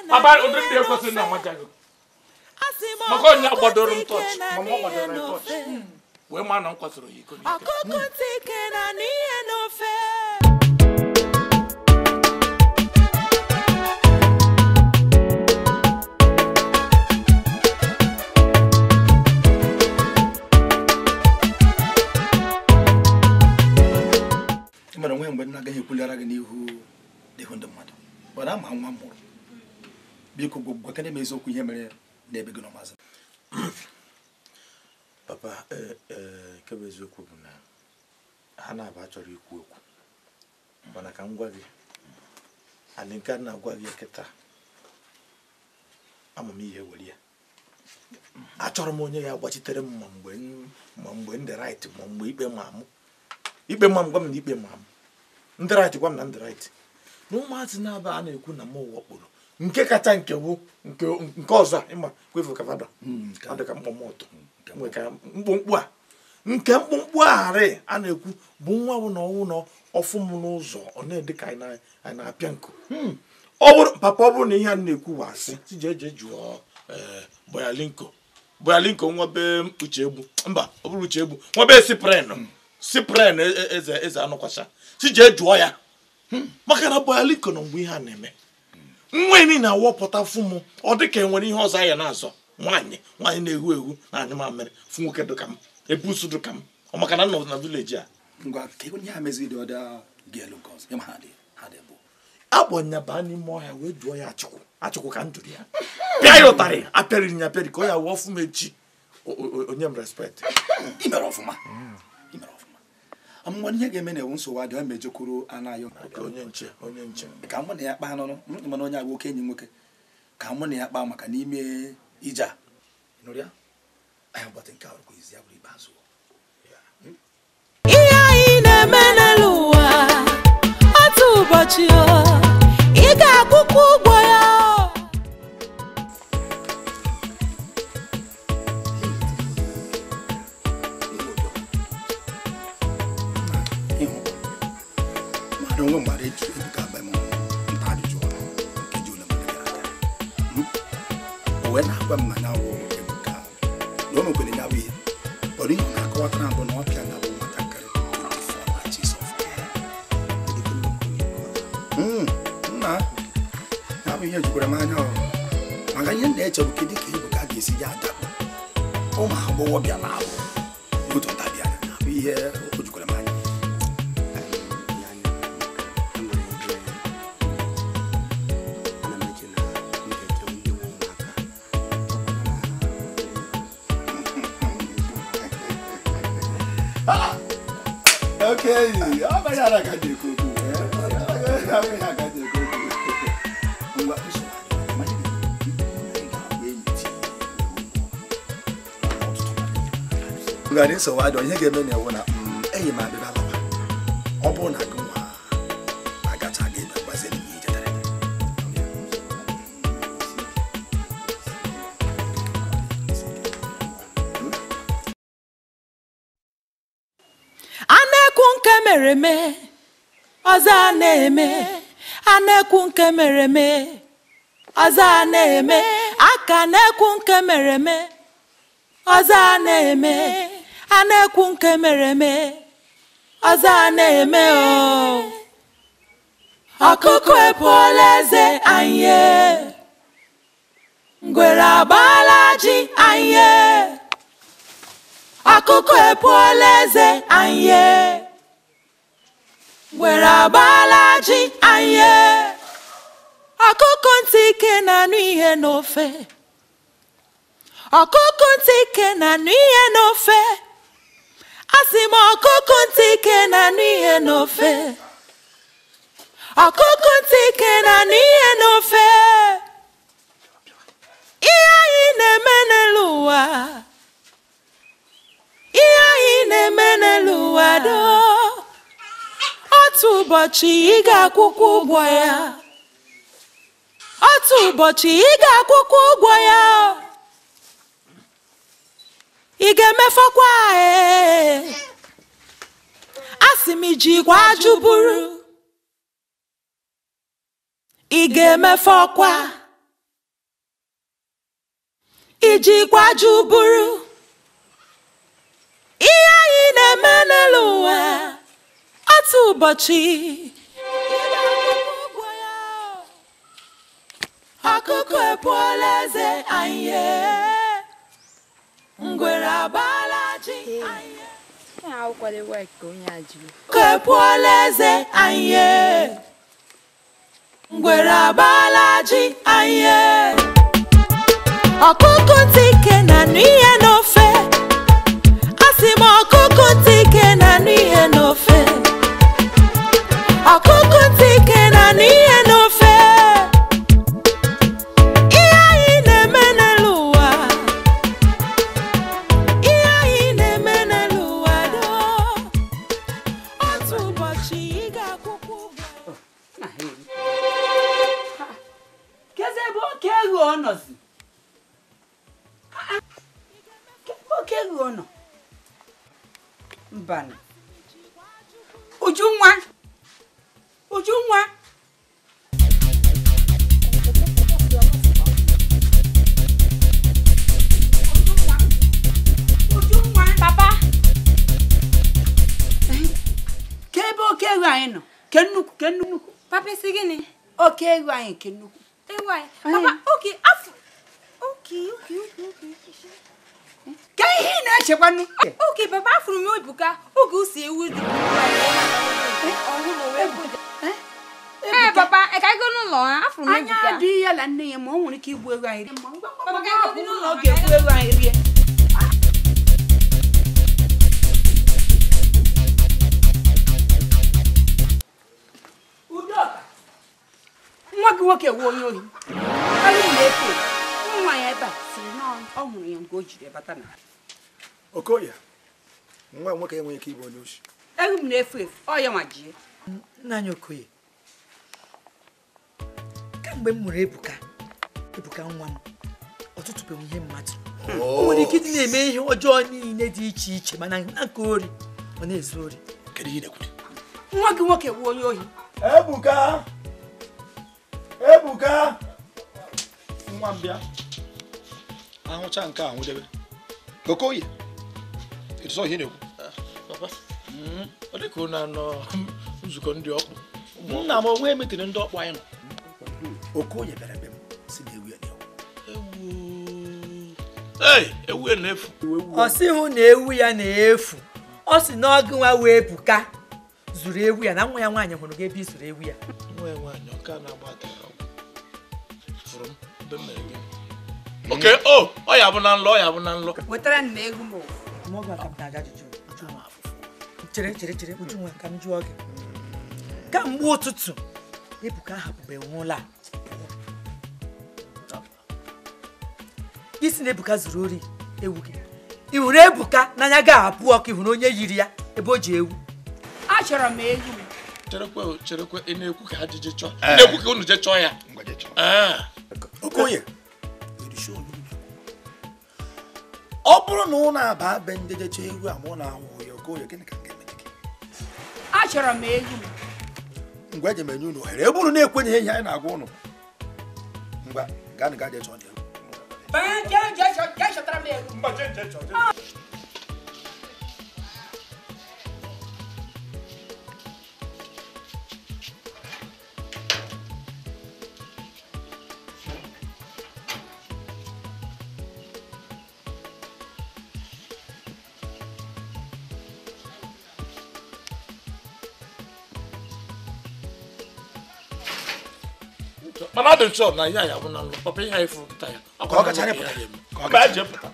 papa ụdị ndị ekwesịrị na amaja gị maka onye gbadoro m tọọchị mama ọ gbadoro m tọọchị wee ma na m kwasịrị ya iko n'ike. Ị mara onwe mgbe m na-agaghị ekwulara gị n'ihu ndị mmadụ mana ama nwa m mụrụ biko gwakene m eziokwu ihe mere n'ebe gị nọ mazị. Papa nke bụ eziokwu bụ na ha na-aba chọrọ ikwu okwu mana ka m gwa gị anyị nke a na-agwa gị kịta amamihe were ya achọrọ m onye ya gbachitere m ma mgbe ndị right ma mgbe ikpe ma mụ ikpe ma m gwa m na ikpe ma m ndị right gwa m na ndị right na ụmụazị na-aba a na-ekwu na m wakporo nke kacha nke bụ nke ọzọ ịma kwefu kavado ọ dị ka mkpọmọtụ mkpụmkpụ a nke mkpụmkpụ agharị a na-ekwu bụ nwa bụ na ọnwụ na ọfụ m n'ụzọ ọ na-ede ka anyị na-apịa nkụ ọ bụrụ papa ọ bụrụ na ihe a na-ekwu wasị tije jụọ Boyalinko nwa be Uchegbu mba ọ bụrụ Uchegbu nwa be Cyprian eze anụkwasha tije jụọ ya maka na Boyalinko nọ mgbe ihe a na-eme nwa eni na-awọpụta fụ m ọ dị ka enwere ihe ọzọ anya na-azọ nwaanyị nwaanyị na-ewu ewu na anyụ mamịrị fụ nwoke dịka m ebusu dịka m ọ maka na nọ na vileji a akpọnya baa n'ime ọhịa wee jụọ ya achụkwụ ka m jụrụ ya pịa ya ụtarị apịarịrị ya apịarị ka ọ ya wụọ fụ m echi onye m respekt. Imere ọfụma amụma ihe ga-eme na-ewu nsogbu adị ọ mejekwuru anaghị onye nche ka mụ na ya kpaa n'ọnụ mana onye agwa oke enyi nwoke ka mụ na ya kpaa maka n'ime ije a nụrụ ya anyị gbata nke a rụkwa izi ya bụrụ ikpeazụ. Ihe anyị na-eme n'elu ụwa otu ụbọchị ị ga-akwụkwọ ụgwọ ya. Onwe mgbara eji Ebuka aba m nta ajụjụ ọnụ nkeji ole ma ole gara aga o wee na-agwa m na ya wụ Ebuka na o mekwere ya bụ ihe ọ ihe ọ na-akọwatara mbụ na ọ pịa na bụ nwatakịrị 24 inches of Ihe jukwara m anya ọrụ maka ihe na-eche bụ kedu ka Ebuka ga-esi ya adakpo ụmụ agbọghọbịa na-abụ n'otu ntabi anya bụ ihe o jukwara m anya. Okay, ngwa nsogbu adọ ihe ga-eme na ewu na enyi m abịa lawa ọ bụrụ na gị nwa agacha gị ebe gbaziri m ijetere gị. A na-ekwu nke mere eme ọzọ a na-eme, a na-ekwu nke mere eme ọzọ a na-eme, aka na-ekwu nke mere eme ọzọ a na-eme, a na-ekwu nke mere eme ọzọ a na-eme o. Ọkụkọ epuola eze anyị, ngwere agbaala ji anyị. Ọkụkọ epuola eze anyị, ngwere agbaala ji anyị. Ọkụkọ ntị ike na-anụ ihe n'ofe, ọkụkọ ntị ike na-anụ ihe n'ofe. Asị m ọkụkọ ntị ike na-anụ ihe n'ofe, ọkụkọ ntị ike na-anụ ihe n'ofe. Ihe anyị na-eme n'elu ụwa, ihe anyị na-eme n'elu ụwa doo, otu ụbọchị ị ga-akwụkwọ ụgwọ ya, otu ụbọchị ị ga-akwụkwọ ụgwọ ya. Ị ga-emefọkwa ee, asị m ijikwa ajụ buru. Ị ga-emefọkwa, ijikwa ajụ buru. Ihe anyị na-eme n'elu ụwa, otu ụbọchị ị ga-akwụkwọ ụgwọ ya. Ọkụkọ epuola eze anyị, ngwere agbaala ji anyị. Ọkụkọ epuola eze anyị, ngwere agbaala ji anyị. Ọkụkọ ntị ike na-anụ ihe n'ofe, asị m ọkụkọ ntị ike na-anụ ihe n'ofe, ọkụkọ ntị ike na-anụ ihe n'ofe. Ihe anyị na-eme n'elu ụwa, ihe anyị na-eme n'elu ụwa doo, otu ụbọchị ị ga-akwụkwọ ụgwọ. Kezi ebe oke ego ọ nọzi? Oke ego ọ nọ? Mbanụ. Ujunwa! Ujunwa! Ujunwa! Papa! Ka ebe oke ego anyị nọ? Ke nnukwu, ke nnukwu. Papa, isi gịnị? Oke ego anyị ke nnukwu. Ewu anyị. Papa, oke afọ. Oke, oke, oke, oke. Ka ihe ị na-echekwanụ? Oke, papa, afụrụ m Ebuka oge o si ewu dị. Ee, papa, ka anyị gaa n'ụlọ ha, afụrụ m Ebuka. Anya adịghị ya na nne ya ma ọ nwere ike igbu ego anyị rie. Papa, ka anyị gaa n'ụlọ Ọ ga-egbu ego anyị rie. Udoka, nwa gị nwoke wụ onye ohi. Anyị na-efe nwa ya ebe a sịrị na ọ hụrụ ya nke o jiri bata na. Okoye, nwa nwoke enweghị ike ịbụ onye oshi. Ewu m na-efu efu, ọ ya nwa jie. Nna anyị Okoye, kamgbe m mụrụ Ebuka, Ebuka nwa m, ọtụtụbeghị ihe mmadụ. O nwere ike ịdị na-eme ihe ọjọọ niile dị iche iche mana na nke ori, ọ na-ezu ori. Kedu ihe ị na-ekwu? Nwa gị nwoke wụ onye ohi. Ebuka! Ebuka! Nwa m bịa. Ahụcha nke a nwụdebe. Okoye, etu ihe ị na-ekwu? Papa, ọ dị ka unu anọ nzukọ ndị ọkpụ. Nna m onwe metere ndị ọkpụ anyị nọ. Okoye bịara be m Si na ewu ya na-ewu. Ee, ewu ya na-efu. Ọ sị hụ na ewu ya na-efu. Ọ sị na ọgụ nwa wee Ebuka zuru ewu ya na nwa ya nwaanyị hụrụ gị ebe i zuru ewu ya. Nwa ya nwaanyị ọ ka na-agba atara ọgwụ. Fụrụ m ebe m mere gịnị? Oke, o, ọ ya bụ na nlọ, ọ ya bụ na nlọ. Wetara nna ego m. Chere chere chere Ujunwa ka m jụọ gị. Kamgbe ụtụtụ Ebuka ahapụbeghị ụlọ a. Isi na Ebuka zuru ori ewu gị. Ị hụrụ Ebuka n'anya ga-apụ ọkụ, ị hụrụ onye yiri ya ebe o ji ewu. Achọrọ m ewu. Cherekwe, cherekwe, ị na-ekwu ka ha jeje chọọ. Ị na-ekwu ka unu je chọọ ya. Okoye, ọ bụrụ na ụnụ aba be ndị jeche ewu a ma ọ na-ahụ ya, Okoye, gịnị ka m ga-eme gị? Achọrọ m ewu. Ngwa eji m enye unu ohere, ebe unu na-ekwenyeghị ihe anyị na-agwa unu. Ngwa, gaanụ gaa jee chọọ ewu. Jee chọtara m ewu. Mba, jee jee chọọ. Mana ọ dị nchọ na ihe ya bụ na nlọ papa ihe anyị fụrụ kịta ya. Ka ọ kacha anyị pụta. Mba, eje pụta.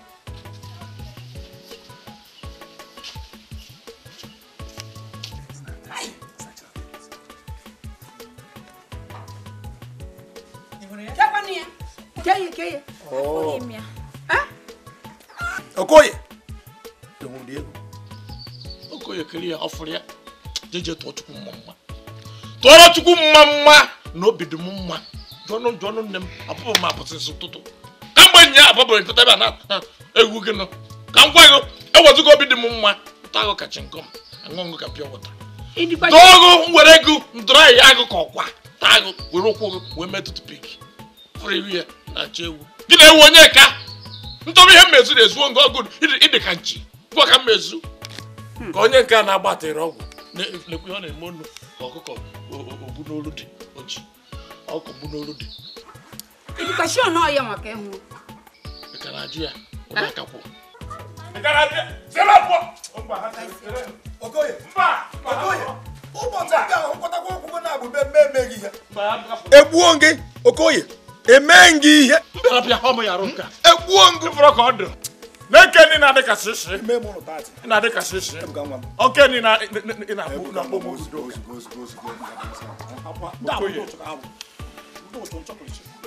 Okoye. Okoye kiri ya ọfụrụ ya. Jeje tụọ Chukwu mma mma. Tụọrọ Chukwu mma mma na obi dị m mma. Jọnụ nne m apụpụ m apụsị nsị ụtụtụ. Ka mgbe nya ababụrụ mpụta ebe a na egwu gị nọ. Ka m gwa gị ewezụga obi dị m mma. Nta agụ ka chingọm, aṅụ ṅụ ka pịọ wọta. Tọọ gụ were ego ndọrọ ya agụ ka ọkwa. Taa agụ were ụkwụ gị wee mee toothpick. Fụrụ ihu ya na-achọ ewu. Gị na ewu onye ka? Ntọrọ ihe mmezu na-ezuo ngọ ọgụ ịdị ka nchi. Gwa ka mmezu. Ka onye nke a na-agbatịrị ọgwụ na-ekwu ihe ọ na-eme onu ka ọkụkọ ogbu n'olu dị oji. Ọkụ bụ n'olu dị. Ịdịkwa sure na ọ ya maka ịhụ. Ị ka na-ajụ ya, ụdị aka kwụ. Ị ka na-ajụ ya, sere pụọ. Okoye, Okoye, ụbọchị nke ahụ nkwatakwa ụkwụ gị na-abụ mme gị ihe. Egbuo gị, Okoye, emee gị ihe. Mbịarabịa ọmụ ya arụ nka. Egbuo gị. Ịfụrụ ka ọ dị. N'eke ndị na-adị ka sịsị. Ị na-adị ka sịsị. Oke ndị na-akpọ m ozugbo.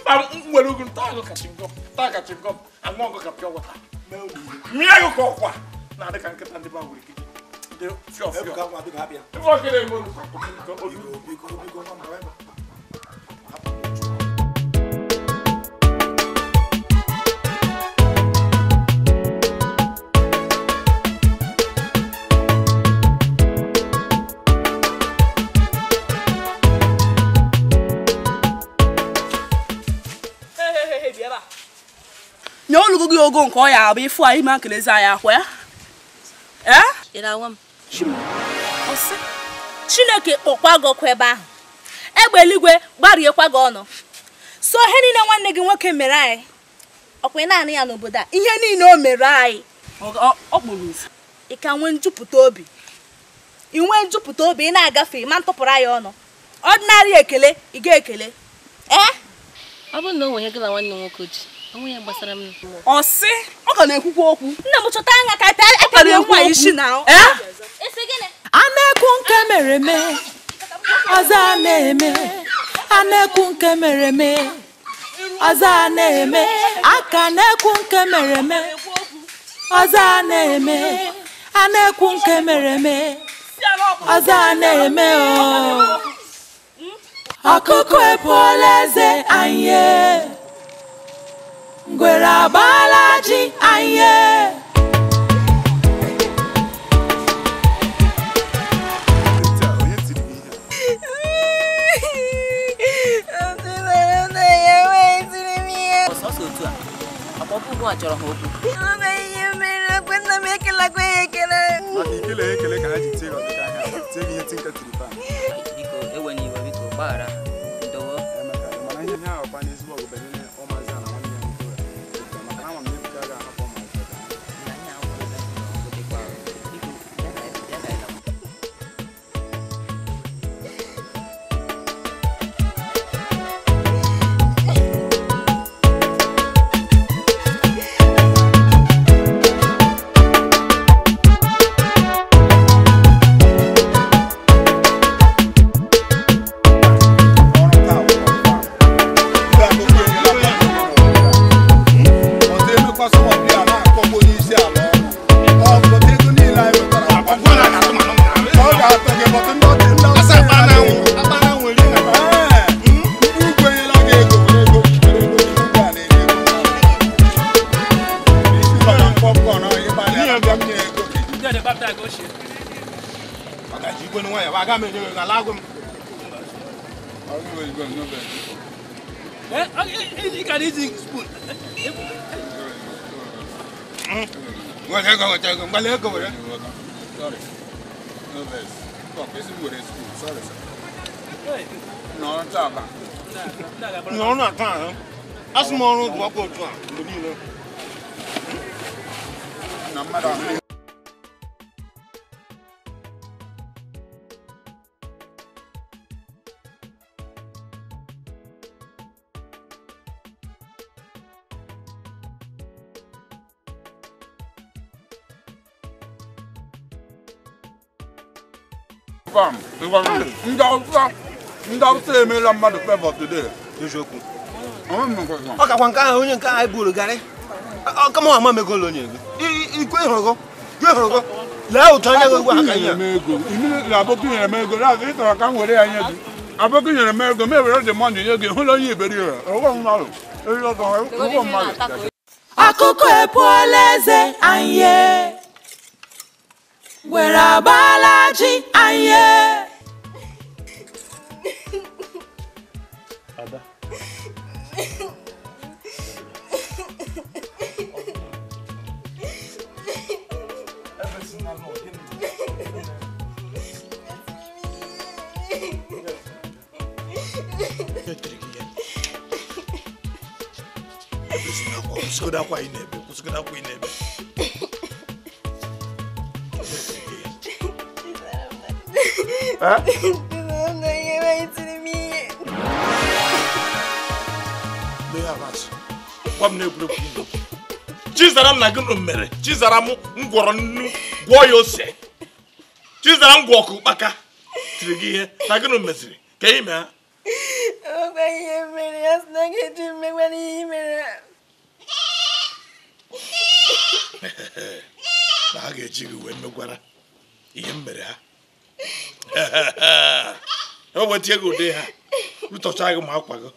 Mba, m nwere ugwu nta agụ ka chingọm, taa ka chingọm, aṅụ ọgụ ka pịọ wọta. Mmiri agụ ka ọkwa na-adị ka nkịta ndị ba nwere ikike. Ndị fịọ fịọ. Ife ọkere eme olu. Nye olugo gị ogo nke ọ ya abụ ịfụ anyị ma nkelezi anyị akwa ya. Eh? Chineke kpọkwa gị ọkụ ebe ahụ. Egbe eluigwe gbariekwa gị ọnụ. So ihe niile nwanne gị nwoke mere anyị. Ọkwa ị naanị ya n'obodo a. Ihe niile o mere anyị. Ọ kpụrụ isi. Ị ka nwee njupụta obi. Ị nwee njupụta obi ị na-agafe ma ntụpụrụ anyị ọnụ. Ọdịnarị ekele ị ga-ekele. Eh? Ọ bụrụ na o nwere gị na nwanne nwoke ji. Onwe ya gbasara m. Ọ sị, ọ ka na-ekwukwa okwu. Nne m chọta anya ka apịa nwa isi na. Eh? A na-ekwu nke mere eme, ọzọ a na-eme. A na-ekwu nke mere eme, ọzọ a na-eme. Aka na-ekwu nke mere eme, ọzọ a na-eme. A na-ekwu nke mere eme, ọzọ a na-eme. Ọkụkọ epuola eze anyị. Ngwere agbala ji anyị. Ọsọsọ otu a, ọkpọkpọ ugbu a chọrọ ha okwu. Maka ikele ekele ka ha ji tie gị ọdịka ahịa, tie gị ihe tinka tiri pan. Biko, ewe n'iwe, biko, gbaghara. Ndowo. Mana ihe ahụ kwa n'ezigbo ọgụ banyere ụmụ Jikwe nwayọ, aga m enye gị ala agụ m. Ị ka na-eji spoon. Were ego, weta ego, mgbali ego were. Sorry. No vex. Come, esi m were spoon. Sorry, sir. Nọrọ taa ka. Nọrọ na taa ahụ. Asị m ọrụ dị ọkụ otu a mgbe niile. Na mmadụ ahụ. Ndị Awụsa emeela mmadụ favor today. Eziokwu. Ọ kakwa nke ahụ onye nke ahụ buru garị. Ọ kama ama megolo onye ego. Ikwe hụrụ gị. Lee ụtọ anya gị gwa aka ihe. Immediately aboki nyere m ego, na ị chọrọ ka m were ya nye gị. Aboki nyere m ego, m ewere the money nye gị, hụla onye iberibe. Ọghọ mmadụ. Ọghọ mmadụ. Akụkọ epuola eze anyị. Were agbala ji anyị. Ada. Chizaram na gịnụ mere Chizaram ngwọrọ nnu gwọọ ya ose Chizaram gwọ ọkụ kpaka tiri gị ihe na gịnụ meziri ka ị mee ọkwa ihe mere ya sị na ga-eji mmegbara ihe mere na ha ga-eji gị wee megwara ihe m mere ha e wetie gị ụdị ha rutọcha gị ma akwa gị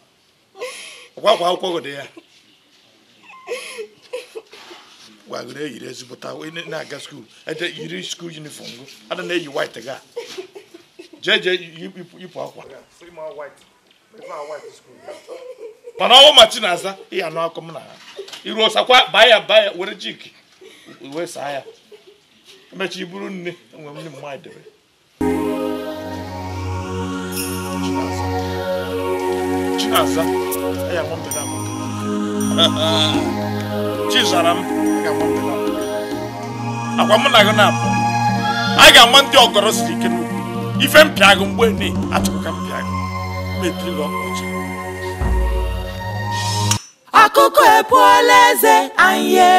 ọkwa akwa akwụkwọ gị dị ya gwa gị na-eyiri ezigbota na-aga skuul eje yiri skuul yunifọm gị ada na-eyi white ga jee jee yipụ akwa mana ọnwụ ma Chinaza ihe anụ akọ m na ha iru ọsakwa baa ya were jik wee saa ya emechi iburu nne enwe nne mmadụ debe Chinaza ya nwa mbeda Chizaram akwa mụ na gị na-apụ a ga-ama ndị ọgọrọ siri ike n'ukwu ife mpịa gị mgbe ni achọkwa ka mpịa gị metiri gị ọkọchị. Akụkọ epuola eze anyị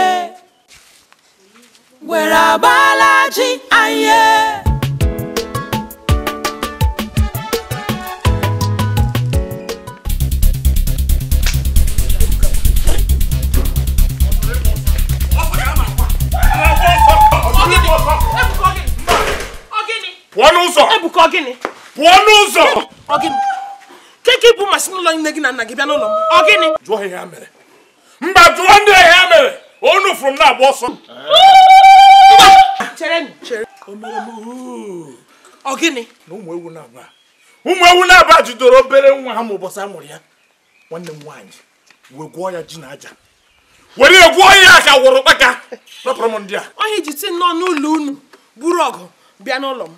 were agbala ji anyị. Pụọ n'ụzọ! Ebuka ogini? Pụọ n'ụzọ! Ogini? Keke bụ masị n'ụlọ nne gị na nna gị bịa n'ụlọ m. Ogini? Jụọ ihe ha mere. Mba jụọ ndị ihe ha mere. Onu fụrụ m na-agba ọsọ. Chere m, chere. Ogini? Na ụmụ ewu na-aba. Ụmụ ewu na-aba jidere obere nwa ha ma ụbọchị a mụrụ ya. Nwanne m nwaanyị wee gwọọ ya ji na aja. Were ya gwọọ ya ka wụrụ kpaka. Rapụrụ m ndị a. Ọhịa iji ti nọ n'ụlọ unu buru ọgụ bịa n'ụlọ m.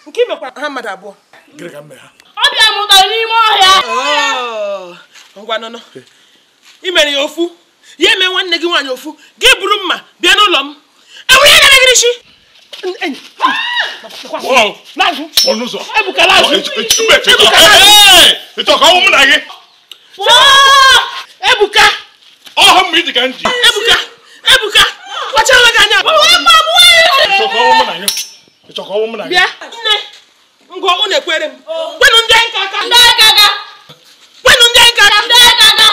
Nke i mekwara ha mmadụ abụọ. Gịnị ka m mere ha? Ọ bịa mụtara n'ime ọhịa. Ngwa nọnọ. I mere ya ofu. Ya eme nwanne gị nwaanyị ofu. Gị buru mma bịa n'ụlọ m. Enwere ihe gara gị n'isi. Pụọ n'ụzọ. Ebuka lazụ. Ịchọ ka ọ mụ na gị. Ebuka. Ọhụ m iji ka m ji. Ebuka. Ebuka. Kpachara gị anya. Bịa nne ngwa unu ekwere m. Kwenụ ndị nka aka. Ndị aka aka. Kwenụ ndị nka aka. Ndị aka aka.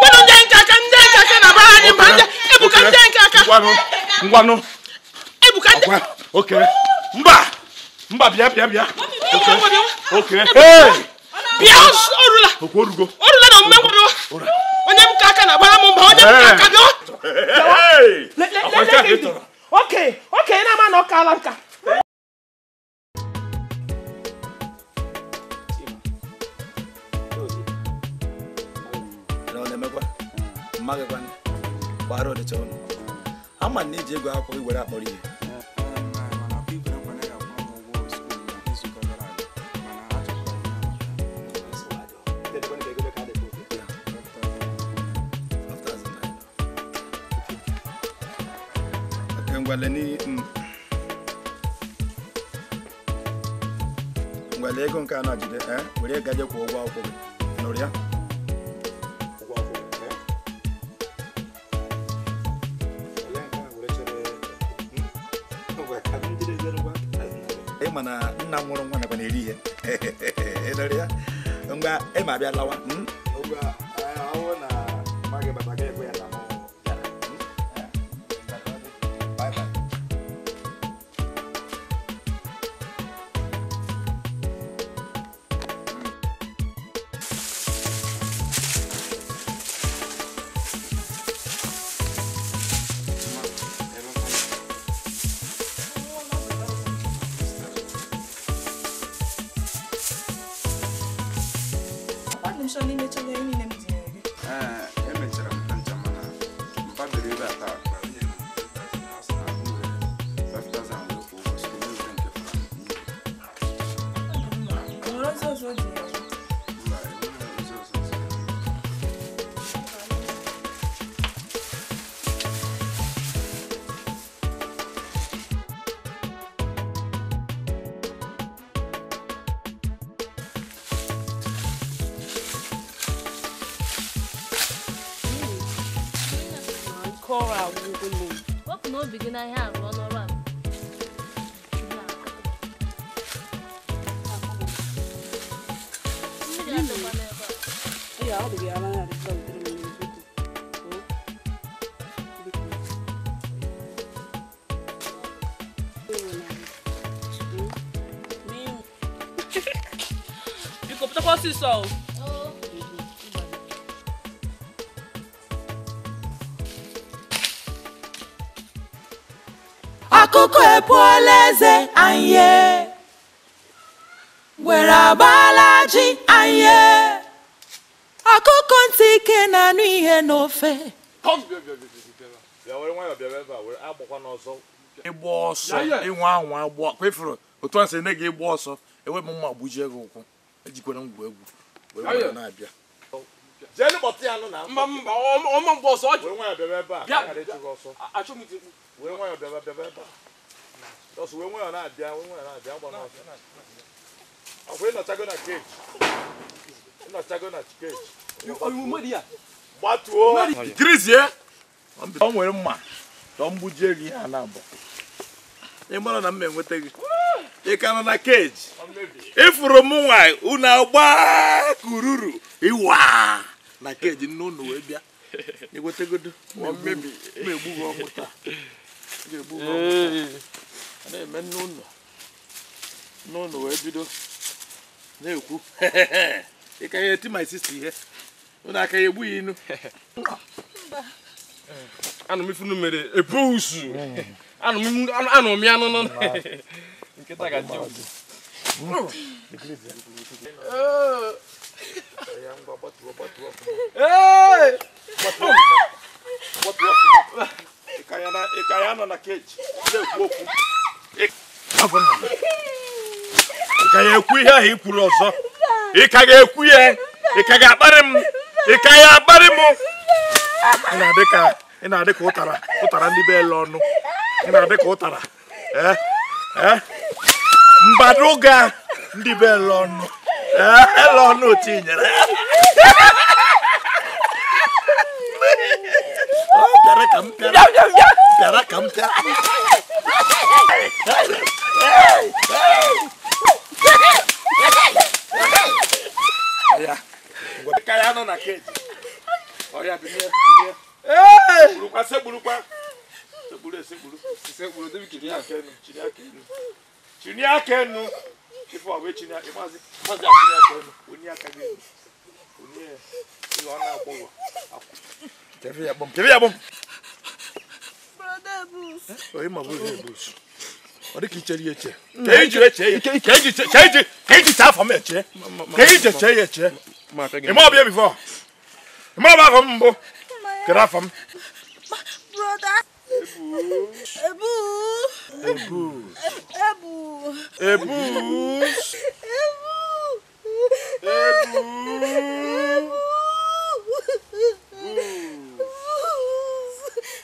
Kwenụ ndị nka aka. Ndị nka aka na-abara anyị mba ndị Ebuka ndị nka aka. Ngwanụ. Ngwanụ. Ebuka ndị. Oke. Mba. Mba bịa bịa bịa. Oke. Oke. Hey. Bịa orula. Orugo. Orula na omume ngwa bịa. Onye m ka aka na-agbara m mba onye m ka aka bịa. Hey. Okenye okenye na-ama na ọ kaala nka. Ama na iji ego akwụkwọ were akpọrọ ihe. Ngwale ego nke a na-jide, were gaje kwụọ ụgwọ akwụkwọ gị. Nụrụ ya? Ịma na nna nwụrụ nwa nakwa na-eri ihe. Nụrụ ya? Ngwa ịma abịa lawa. Wepụ n'obi gị n'ahịa arụ ọnụ ọrụ a. Biko pụtakwa ọsịsọ o. Akụkọ epuola eze anyị, ngwere agbaala ji anyị. Akụkọ ntị ike na-anụ ihe n'ofe. Ịgba ọsọ ịnwa anwa agbọ kwefuru otu a sị na gị ịgba ọsọ enwe m mma gbujie gị ụkwụ ejikwere ngwa egwu were na-abịa. Mba mba ọma mgbe ọsọ were nwayọ bịaba ebe a ghara ịchụ gị ọsọ. Were nwayọ bịaba ebe a. Ọsọ were nwayọ na-abịa were nwayọ na-abịa agba n'ọsọ. Ọkwa ịnọchago na keji. Ịnọchago na keji. Gbatuo. Kirizie. O nwere mma. Ka m gbujie gị ihe a na-abụ. Ị mara na m enweta gị. Ị ka nọ na keji. Ịfụrụ m nwaanyị unu agba kururu ịwa na keji nne unu wee bịa. Ịgwetegodo m egbu gị ọnwụ taa. Ga-egbu gị ọnwụ taa. A na-eme nne unu. Nne unu wee bido na-ekwu. Ị ka ya eti my sister ihe. Unu aka ya egbu ya inu. Anụ m ifunu mere ebusu. Anụ m ya nụ. Nkịta ga-adị ụdị. Ị ka ya nọ na keji na-ekwu okwu. Ị ka ya ekwu ihe ahụ i kwuru ọzọ. Ị ka ga-ekwu ya. Ị ka ga-akparị m. Ị ka ya akparị m. Ị na-adị ka ụtara ndị be ele ọnụ. Ị na-adị ka ụtara. Mbadoga ndị be ele ọnụ. Ele ọnụ tinyere. Bịara ka m pịara. Bịara ka m pịara. Ka ya nọ na keji. Ọya binye binye. Burukwa seburukwa. Seburu seburu. Seburu debi kiri aka enu. Chini aka enu. Chini aka enu. Ife ọbụ chini aka mazi mazi chini aka enu. Onye aka gị enu. Onye ile ọ na-agbọghọ. Kevi ya bom. Kevi ya bom. Brother Bruce. Ọ dịka ichere ya eche. Ka eji eche ya. Ka eji ka eji cha afọ m eche. Ka eji eche ya eche. Ị ma ọbịa before. Ị ma ọbịa afọ m mbụ. Kedu afọ m? Brother. Ebu. Ebu. Ebu. Ebu. Ebu. Ebu.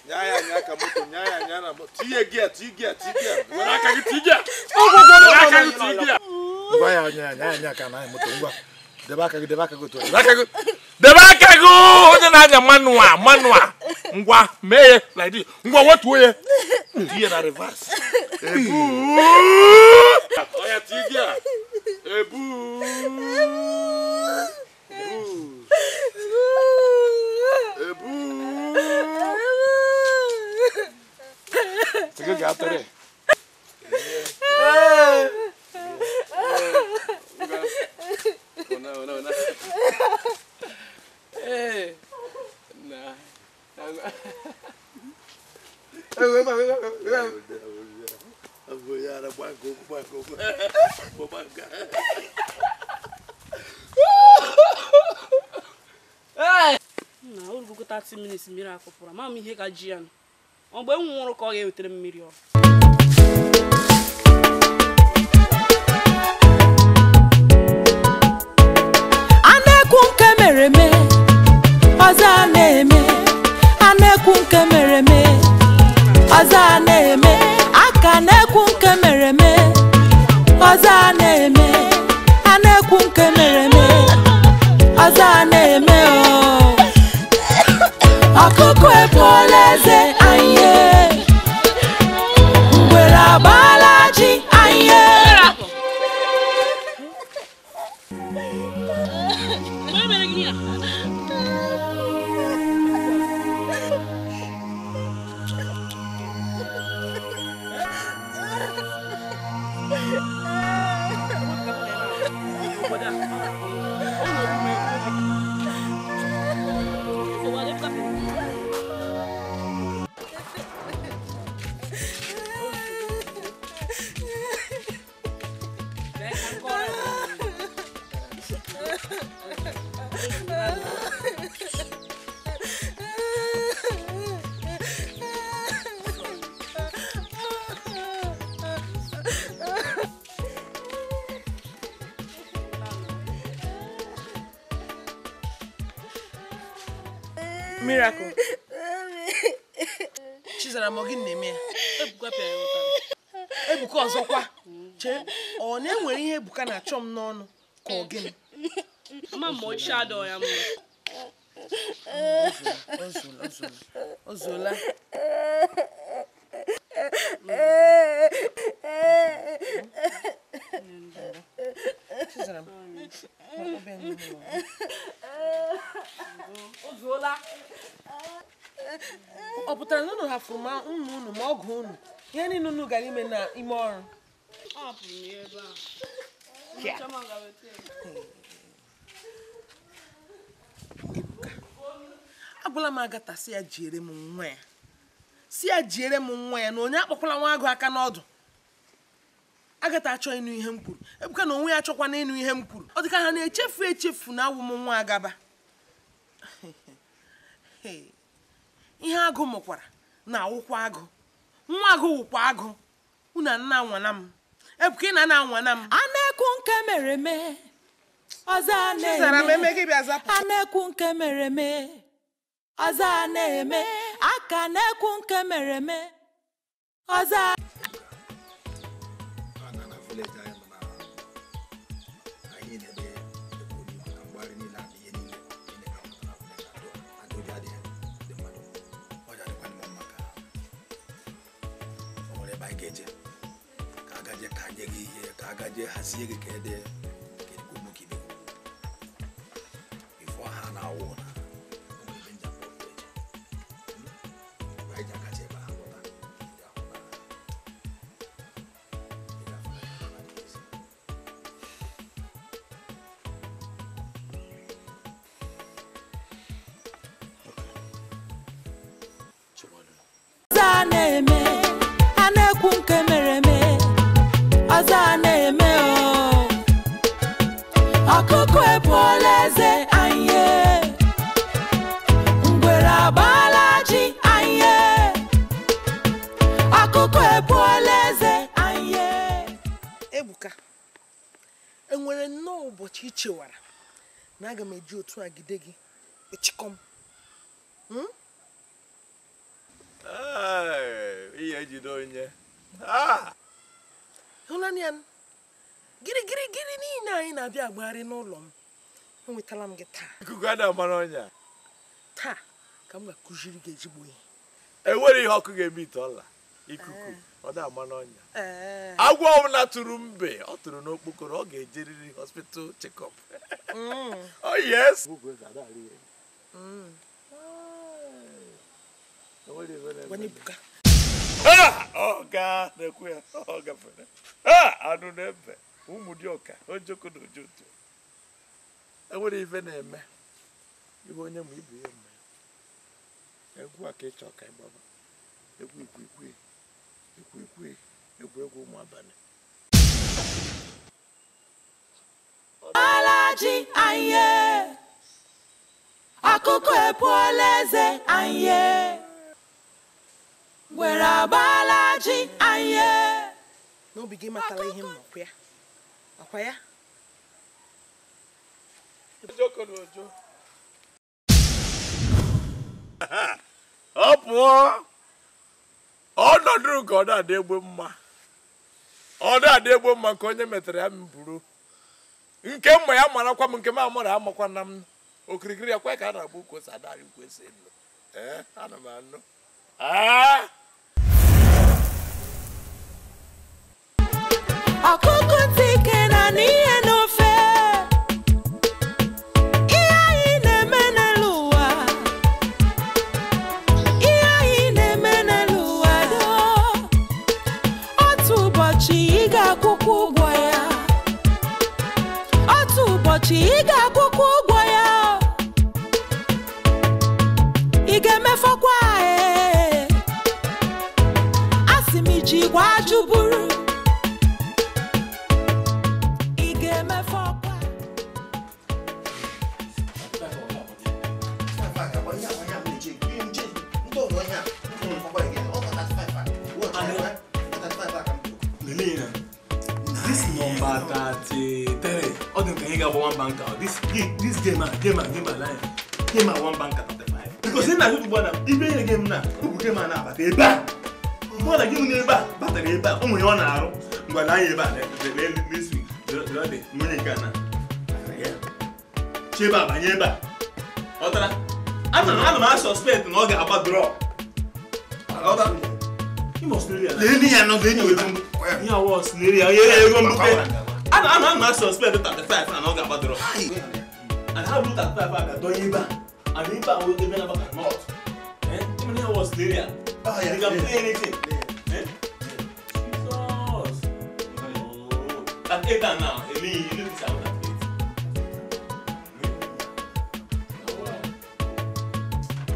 Nya ya ka moto, nya ya na moto. Tinye gear, tinye gear. Were aka gị tinye gear. Were aka gị tinye gear. Ngwa ya nya ka na moto ngwa. Debe aka gị otu. Debe aka gị onye na-anya manual. Ngwa mee ya like this. Ngwa wetuo ya. Tinye na reverse. Ebu. Oya tinye gear. Ebu. Ebu. Sige ga-atọrọ. Ona. Na. Na orugo 30 minutes mmiri akụpụrụ ama m ihe ka ji ya. Mgbe m nwụrụ ka ọ ga-ewetara mmiri ọ. A na-ekwu nke mere eme, ọzọ a na-eme. A na-ekwu nke mere eme, ọzọ a na-eme. Aka na-ekwu nke mere eme, ọzọ a na-eme. A na-ekwu nke mere eme, ọzọ a na-eme. Ọkụkọ ebuola eze anyị, ngwere agbaala ji anyị. Miracle. Chizara m gị na-eme ya. Ebuka pịara ya ụtarị. Ebuka ọzọkwa. Chee, ọ na-enwere ihe Ebuka na-achọ m n'ọnụ ka ọ gịnị? Ama m ọchị adọ ya mma. O zuola. Chizara m. O zuola. Ọ pụtara na unu hafuru ma ụmụ unu ma ọgụ unu ihe niile unu gara ime na ime ọrụ? Ọ hapụrụ m ya ebe a. Ebuka, agwala m Agata si ya jiere m nwa ya. Si ya jiere m nwa ya na onye akpọkwala nwa agụ aka n'ọdụ. Agata achọghị ịnụ ihe m kwuru. Ebuka na onwe ya achọkwana ịnụ ihe m kwuru. Ọ dịka ha na-echefu echefu na awụ m nwa agaba. Ihe agụ mụkwara na awụkwa agụ. Nwa agụ wụkwa agụ. Unu na anwana m. Ebuka ị na anwana m. A na-ekwu nke mere eme, ọzọ a na-eme. A na-ekwu nke mere eme, ọzọ a na-eme. Aka na-ekwu nke mere eme, ọzọ a. Hazie gị ka ede ka edikwa ụmụ ka ibe ifo ha na-awụ na ebe njapụ ọkụ eje anyị ji akacha ebe ha lọta ndị ahụ na ị ga-afụ na ya na ezi. Ọzọ a na-eme. Na aga m eji otu a gide gị echikọm. Ihe ejide onye. Hụla ya gịrị gịrị gịrị niile anyị na-abịa agbagharị n'ụlọ m. Enwetala m gị taa. Ikuku a na-amara ọnya. Taa ka m ga-akụziri gị ezigbo ihe. Enwere ihe ọkụ ga-eme ite ọla. Ikuku ọ na-ama n'ọnya. Agwọ ọbụla tụrụ mbe ọ tụrụ n'okpokoro ọ ga-ejeriri hospital check-up. Oh yes. Ọ ga na-ekwu ya ọ gafere. Anụ na-ebe ụmụ dị ọka ojoko na ojoto. Enwere ife na-eme ibe onye ma ibe ya eme. Egwu a ka ịchọ ka ịgbaba. Egwu ikwu ikwu egwuregwu ụmụ abalị. Alaji anye akụkọ epuola eze anye were agbalaji anye. N'obi gị matala ihe m nọkwa ya. Akwa ya? Ọ pụọ. Ọ nọdụrụ ka ọ na-adị egbe mma. Ọ na-adị egbe mma nke onye metara ya m buru. Nke mma ya marakwa m nke m amara amakwa na m. Okirikiri ya kwa ka a na-agba ukwu ose adarị ukwu ose elu. Ana m anụ. Ọkụkọ ntị ike na n'ihe n'ofe. Ihe anyị na-eme n'elu ụwa. Ihe anyị na-eme n'elu ụwa doo. Otu ụbọchị ị ga-akwụkwọ ụgwọ ya. Otu ụbọchị ị ga-akwụkwọ ụgwọ ya. Ị ga-emefọkwa ee. Asị m iji gwa ajụ buru. This number 33. All them can get one banker. This game game at one banker 35. Because in that people now, even the game now, who game now, but they back. More like you never, but they back. Oh my own arrow. But I back. This week, the money can. Cheba, Banyeba. Otra. I'm not suspect. No get about draw. Otra. You must really. Lady, I'm not going to. Yeah, was nearly a year ago. I'm not suspected at the 5 and all about the rock. And how look at 5 at Doyiba? And Iba will even about not. Eh? Even here was nearly. You can play anything. Eh? Jesus. At 8 and now, Eli, you look at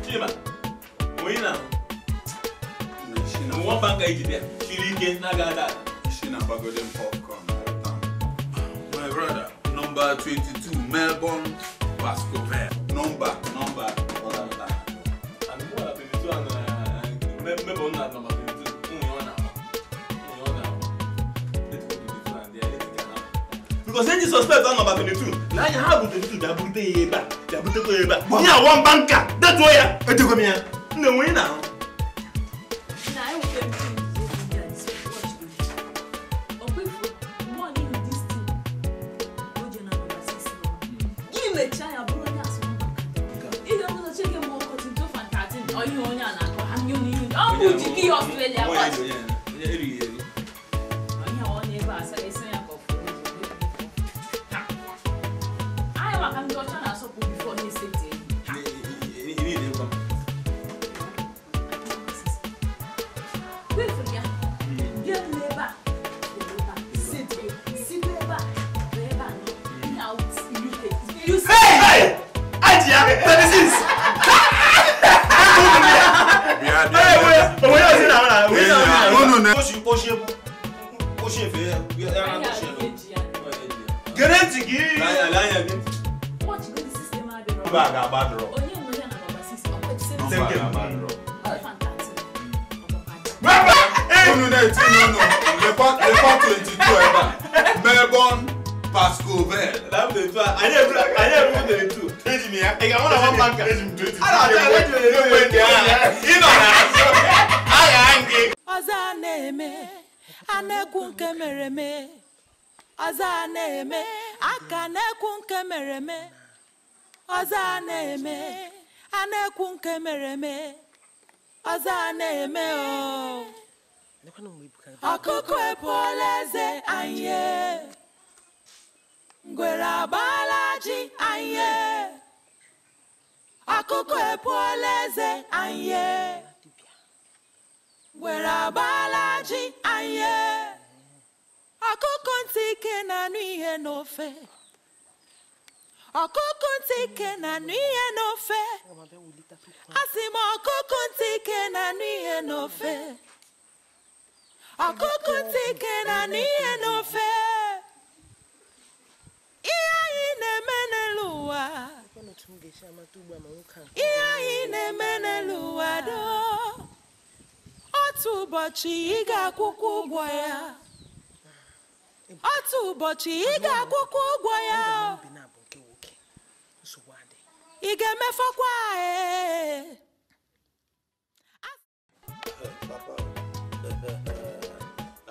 8. Chima, we now. One bank I did. Popcorn. My brother, number 22, Melbourne, Pascoe. Number. And more 22 and Melbourne number 22. Because then you suspect on number 22. Now you have 22. They are yeah, one banker. That's why I took me. No way now. Australia, what? Hey! Ajia, 36! Melbourne Pascal Bell. Anyị eburu 22. Eji m ya. Ị ga-ahụ na nwa banka. Eji m 22. A na-achọ ị nọ n'azụ. Agha gị. Ọzọ a na-eme, a na-ekwu nke mere eme. Ọzọ a na-eme, aka na-ekwu nke mere eme. Ọzọ a na-eme, a na-ekwu nke mere eme. Ọzọ a na-eme o. Ọkụkọ epuola eze anyị. Ngwere agbaala ji anyị. Ọkụkọ epuola eze anyị. Ngwere agbaala ji anyị. Ọkụkọ ntị ike na-anụ ihe n'ofe. Ọkụkọ ntị ike na-anụ ihe n'ofe. Asị m ọkụkọ ntị ike na-anụ ihe n'ofe. Ọkụkọ ntị ike na-anụ ihe n'ofe. Ihe anyị na-eme n'elu ụwa. Ihe anyị na-eme n'elu ụwa doo. Otu ụbọchị ị ga-akwụkwọ ụgwọ ya. Otu ụbọchị ị ga-akwụkwọ ụgwọ ya. Ị ga-emefọkwa ee.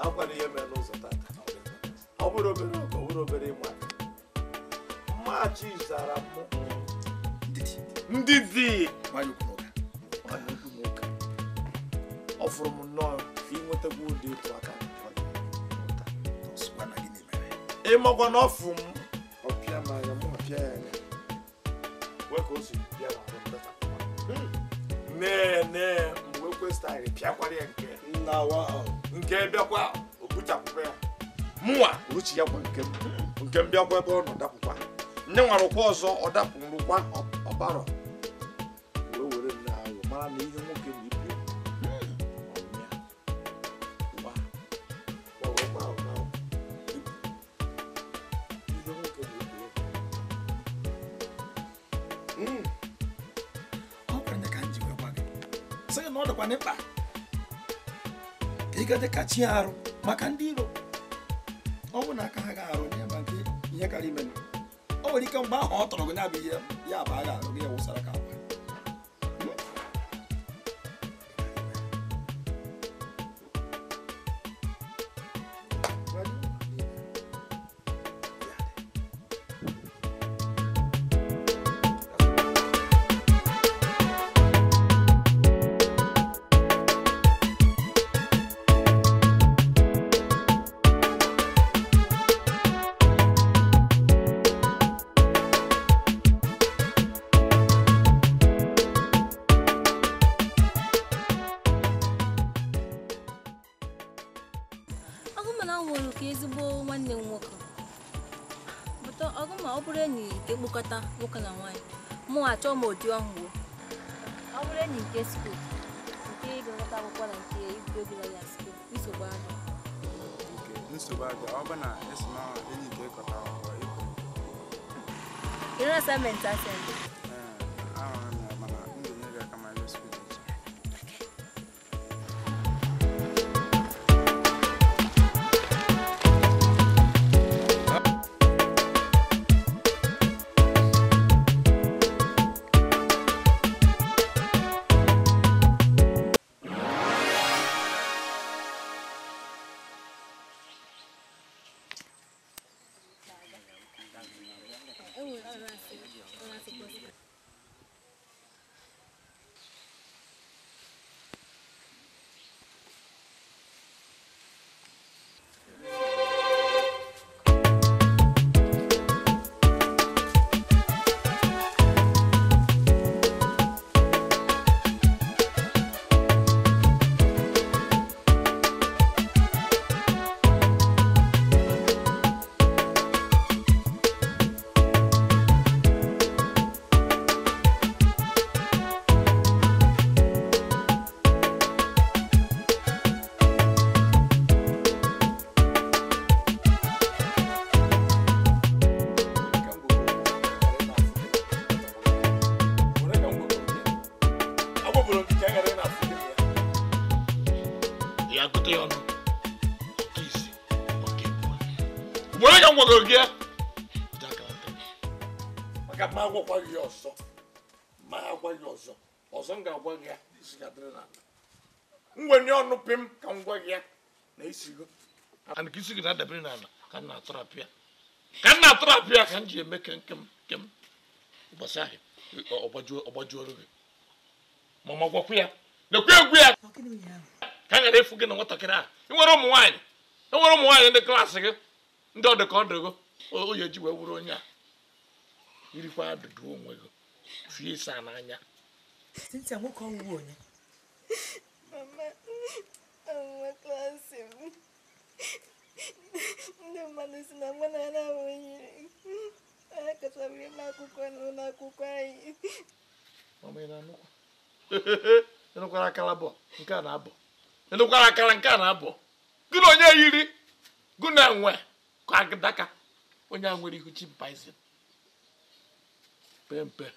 Akwara ihe mere n'ụzọ tata. Ọ bụrụ obere ọgụ, ọ bụrụ obere ịma aka. Mmachi zara mụ. Ndidi. Nwanyị okwu n'ụka. Ọ fụrụ m nnọọ inwetakwa ụdị ịtụ aka. Ịmakwa na ọ fụ m. Ọ pịa m anya, mụ apịa ya anya. Wee ka o si bịa n'ahụ m dachapụkwa. Nee mgbe ekwesịrị pịakwara ya nke. Nke bịakwa o buchapụkwa ya. Mụnwa ruchi ya kwa nke m. Nke m bịakwa ebe ọ nọ dapụkwa. Nne nwarụkwa ọzọ ọ dapụ nrụkwa ọbarọ. Wee were nne ahụ mara na ihe nwoke na ibi Ọ kwere ka m ji wee gwa gị. Sị gị na ọ dịkwa n'ịkpa. Ka ị gaje kachi arụ maka ndị iro. Ọ bụ na aka ha ga-arụ nye ma nke ihe karịa ime. O nwere ike mgbe ahụ ọ tọrọ gị na-abụ ihe ya bụ agha arụ gị ya wụsara ka akwa. Nwoke na nwaanyị mụ achọ m ụdị ọhụụ ọ bụrụ enyi nke skuul nke ịgụnata akwụkwọ na nke igwu egwu ya skuul nsogbu adị nsogbu adị ọ bụ na esi na enyi nke ịkọta akwụkwọ ịpụ ịrụ asaịmentị asentị. Ee, ahụrụ m ya mana m ga-enye gị aka ma ịrụ skuul echi. Ugboro ka m gwagoro gị ya, Maka ma agwakwa gị ọzọ. Ma agwa gị ọzọ. Ọzọ m ga-agwa gị ya isi ga-adịrị n'ala. Mwenye ọnụ pim ka m gwa gị ya na isi go. And ka isi gị na-adabere n'ala ka m na-atọrapụ ya. Ka m na-atọrapụ ya ka m ji eme kem kem. Ụbọchị ahụ ọgbajuoro gị. Mama gwakwa ya. Nekwa egwu ya. Ka a ghara ịfụ gị na nwatakịrị ahụ. Ị nwere ụmụ nwaanyị. E nwere ụmụ nwaanyị ndị klaasị gị. Ndị ọ dị ka ọ dịgo. Onye ji wee wuru onye a. Irikwa adụdụ onwe gị. Fie ịsa n'anya. Cynthia, nwoke ọwụwa onye? Mama, ọnwa klaasị m. Ndị mmadụ si na mụ na ya na-abụghị. Onye kacha bụrụ ime akwụkwọ n'ụlọ akwụkwọ anyị. Mama, ị na-anụkwa? Ị nụkwara akara bụ nke a na-abụ. Ị nụkwara akara nke a na-abụ. Gị na onye yiri, gị na enwe ka agịdaka. Onye a nwere ihu chimpanzee. Pempe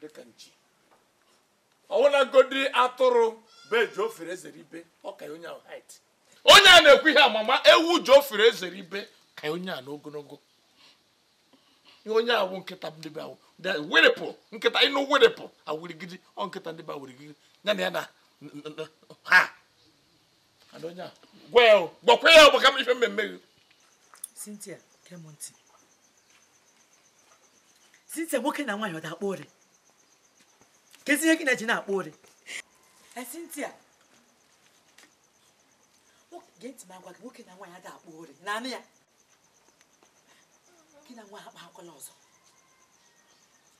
dịka nchi. Ọwụnagodi atụrụ be ji ofere ezere ibe ọ ka onye ahụ height. Onye a na-ekwu ihe amama ewu ji ofere ezere ibe ka onye a n'ogologo. Ihe onye ahụ nkịta ndị be ahụ werepụ nkịta ịnụ werepụ awurigidi ọ nkịta ndị be awurigidi ya na ya na ha. And onye a gwa ya gwakwa ya maka ife mmemme gị. Cynthia, gee m ntị. Cynthia, nwoke na nwaanyị ọ da-akpọ ori? Kezi ihe gị na-eji na-akpọ ori? Cynthia, gee ntị m agwa gị, nwoke na nwaanyị ada akpọ ori. Naanị ya. Gị na nwaanyị akpakwala ọzọ.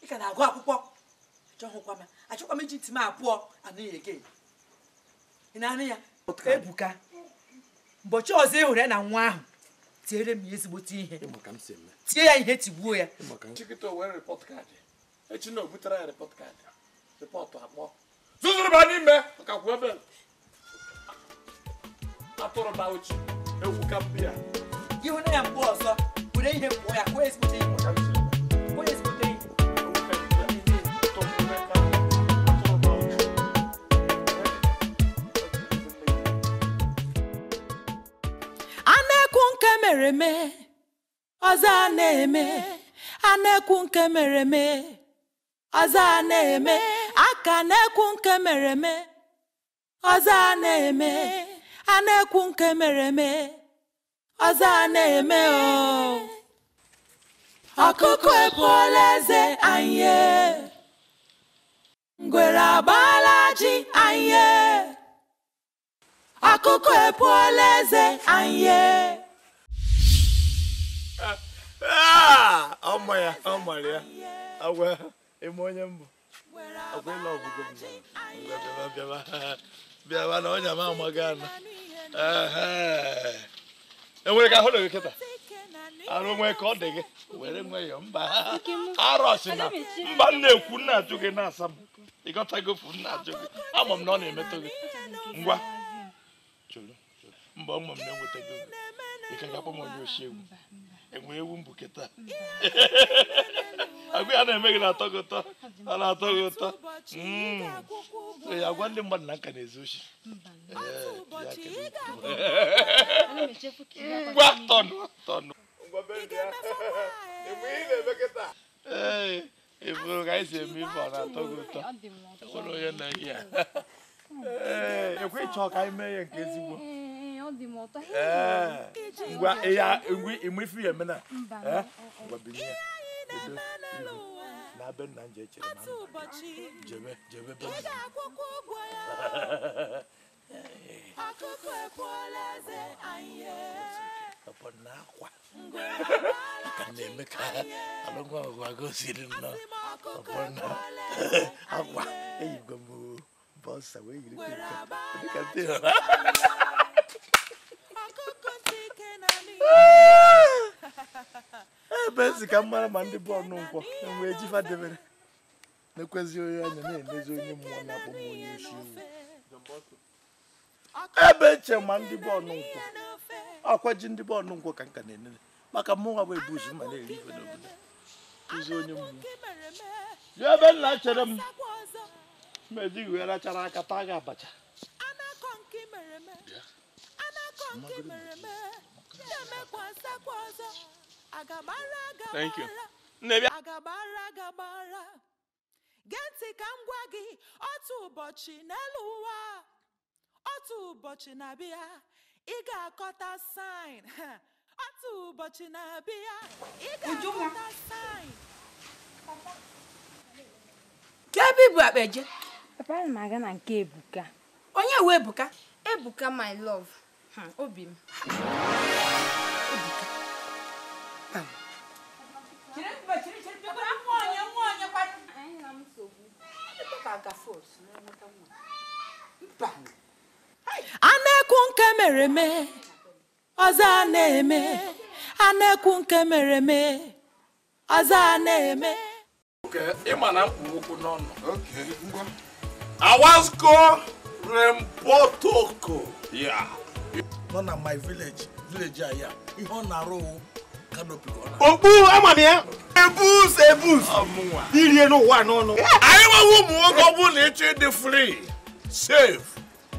Ị ka na-agụ akwụkwọ. Achọghịkwa m. Achọkwa m iji ntị m abụọ anụ ya ege. Ị na-anụ ya? Ebuka, ụbọchị ọzọ ị hụrụ ya na nwa ahụ, tiere m ya ezigbote ihe. Tie ya ihe tigbuo ya. Chikịta o were rịpọt kaadị. Echi na o butere ya rịpọt kaadị. Rịpọtụ akpọ. Zụzụrụ ba n'ime maka kwuo ebe. Atụrụ ba ochi. Ewu ka mbịa. Gị hụ na ya mgbe ọzọ, were ihe pụọ ya, kwuo ezigbote ihe. Kwuo ezigbote ihe. A na-ekwu nke mere eme, ọzọ a na-eme. A na-ekwu nke mere eme, ọzọ a na-eme. Aka na-ekwu nke mere eme, ọzọ a na-eme. A na-ekwu nke mere eme, ọzọ a na-eme o. Ọkụkọ epuola eze anyị, ngwere agbaala ji anyị. Ọkụkọ epuola eze anyị. Ọmọ ya, ọmọ ya. Agwa ime onye mbụ. Agwa ịlọ ọgwụgwọ m. Bịaba, bịaba na onye ama amaghị anụ. Enwere ka ahụ dị gị kịta? Arụ nwee ka ọ dị gị. Were nwe ya mba. Arọ si na mba m na-ekwu nna ajụ gị na-asa m. Ịghọtago fu nna ajụ gị. Ama m na ọ na-emetụ gị. Ngwa. Choro. Mba ụmụ m na-enweta gị. Ị ka ga-akpọ m onye oshi ewu. Enwere ewu mbụ kịta. Agwa ya na-eme gị na-atọ gị ụtọ. Ọ na-atọ gị ụtọ. Ya gwa ndị mmadụ na nka na-ezu oshi. Ngwa tọnụ tọnụ. Ee, eburu ka anyị si eme ife ọ na-atọ gị ụtọ. Enwere onye na-ehi ya. Ee, ekwe ịchọ ka anyị mee ya nke ezigbo. Ee, ngwa ya ngwa ife ya eme na. Ngwa binye ya. Edo ihu na be nna nje echere na jebe jebe be nna. Ọpọ na akwa. Ka na-eme ka alụngwa ọgụ agosiri nnọọ. Ọpọ na akwa eyigwe m bọsa wee yiri nke dịka ndị hụrụ. Ebe esi ka m mara ma ndị bọọlụ nkwọ enwee ji fadebere na-ekwezi onye anya na-emezi onye mmụọ na-akpọ m onye isi ewu. Ebe eche ma ndị bọọlụ nkwọ akwa ji ndị bọọlụ nkwọ ka nka na-enene maka mmụọ bụ ebuzu ma na-eri ife n'obodo ụzọ onye mmụọ. Jụọ ebe nna chere m ma ejighị wee rachara aka taa gị abacha. Thank you. Agagbara agagbara. Gee ntị ka m gwa gị otu ụbọchị n'elu ụwa, otu ụbọchị na-abịa, ị ga-akọta sign. Otu ụbọchị na-abịa, ị ga-akọta sign. Ka ebe ibu akpa eje? Papa, ana m aga na nke Ebuka. Onye wee Ebuka? Ebuka my love. Obi m. Ebuka. A na-ekwu nke mere eme, ọzọ a na-eme. A na-ekwu nke mere eme, ọzọ a na-eme. Ịma na mkpu okwu n'ọnụ. Awasco Rempotoko. Yeah. Nọ na my village, village a ya. Ihe ọ na-arụ canopy ka ọ na. Okpu ama m ya. Ebus ebus. Irie n'ụwa n'ọnụ. Anyị nweghị ụmụ nwoke ọ bụrụ na ịchọ ịdị free, safe.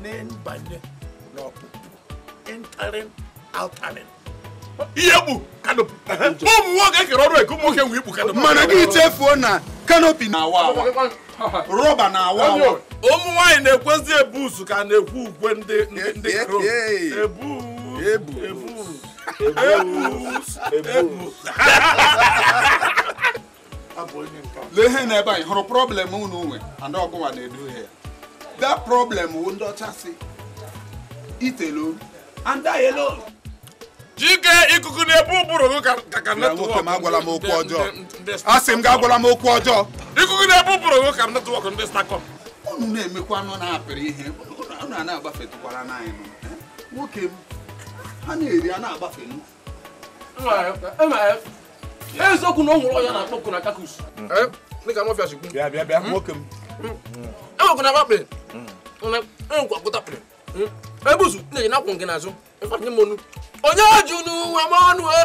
N'ịbanye n'ọpụpụ, entering, outering. Ihe bụ canopy. Ụmụ nwoke kere ọrụ eke, ụmụ nwoke nwe ikpu canopy. Mana gị chefuo na canopy na-awa awa, rọba na-awa awa. Ụmụ nwaanyị na-ekwezi ebusu ka na-ekwu ukwe ndị kro. Ebu ebu ebu. Lee ihe na ebe anyị hụrụ problem unu nwe and ọgụnwa na-eduhie ya. That problem wụ ndị ọcha si it alone and die alone. Chike ikuku na-ebu ụbụrụ gị ka netwọk. Nwoke m agwala m okwu ọjọọ. Asị m gị agwala m okwu ọjọọ. Ikuku na-ebu ụbụrụ gị ka netwọk ndị Starcom. Unu na-emekwa anụ na-apịrị ihe, unu a na-agbafetụkwara n'anyị nụ. Nwoke m, ha na-eri a na-agbafenu. Eziokwu na ọ nwụrụ ọya na-akpọ na kakus. Dịka mafia si kwu. Bịa bịa bịa nwoke m. Enwekwa na akpịrị. Enwekwa akpụta akpịrị. Ebusu na-eji na akwụ gị n'azụ. Ịfanye m onu. Onye ji n'ụwa m ọnụ e.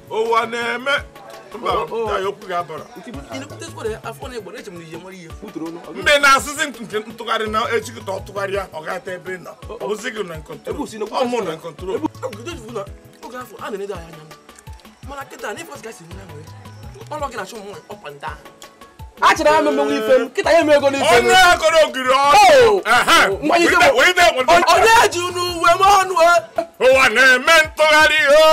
Ụwa na-eme. Mba, ya okwu ga-abara. Mgbe na-asịsị nke ntụgharị na echikọta ọtụgharịa ọ ga-ata ebe ị nọ. Ọ bụzi gị na nkọntrol. Ọ mụ na nkọntrol. Oge afọ a na-enedo anyị anya. Mana kịta na ifọs gasị nne nwere. Ọlọ gị na-achọ ụmụ nwaanyị ọkwa ndị ahụ. A chịrị ya memenwe ife m, kịta ya eme ego n'ife m. Onye akọrọ ogiri ọnụ. Onye ji unu uwe m ọnụ e. Ụwa na-eme ntụgharị o.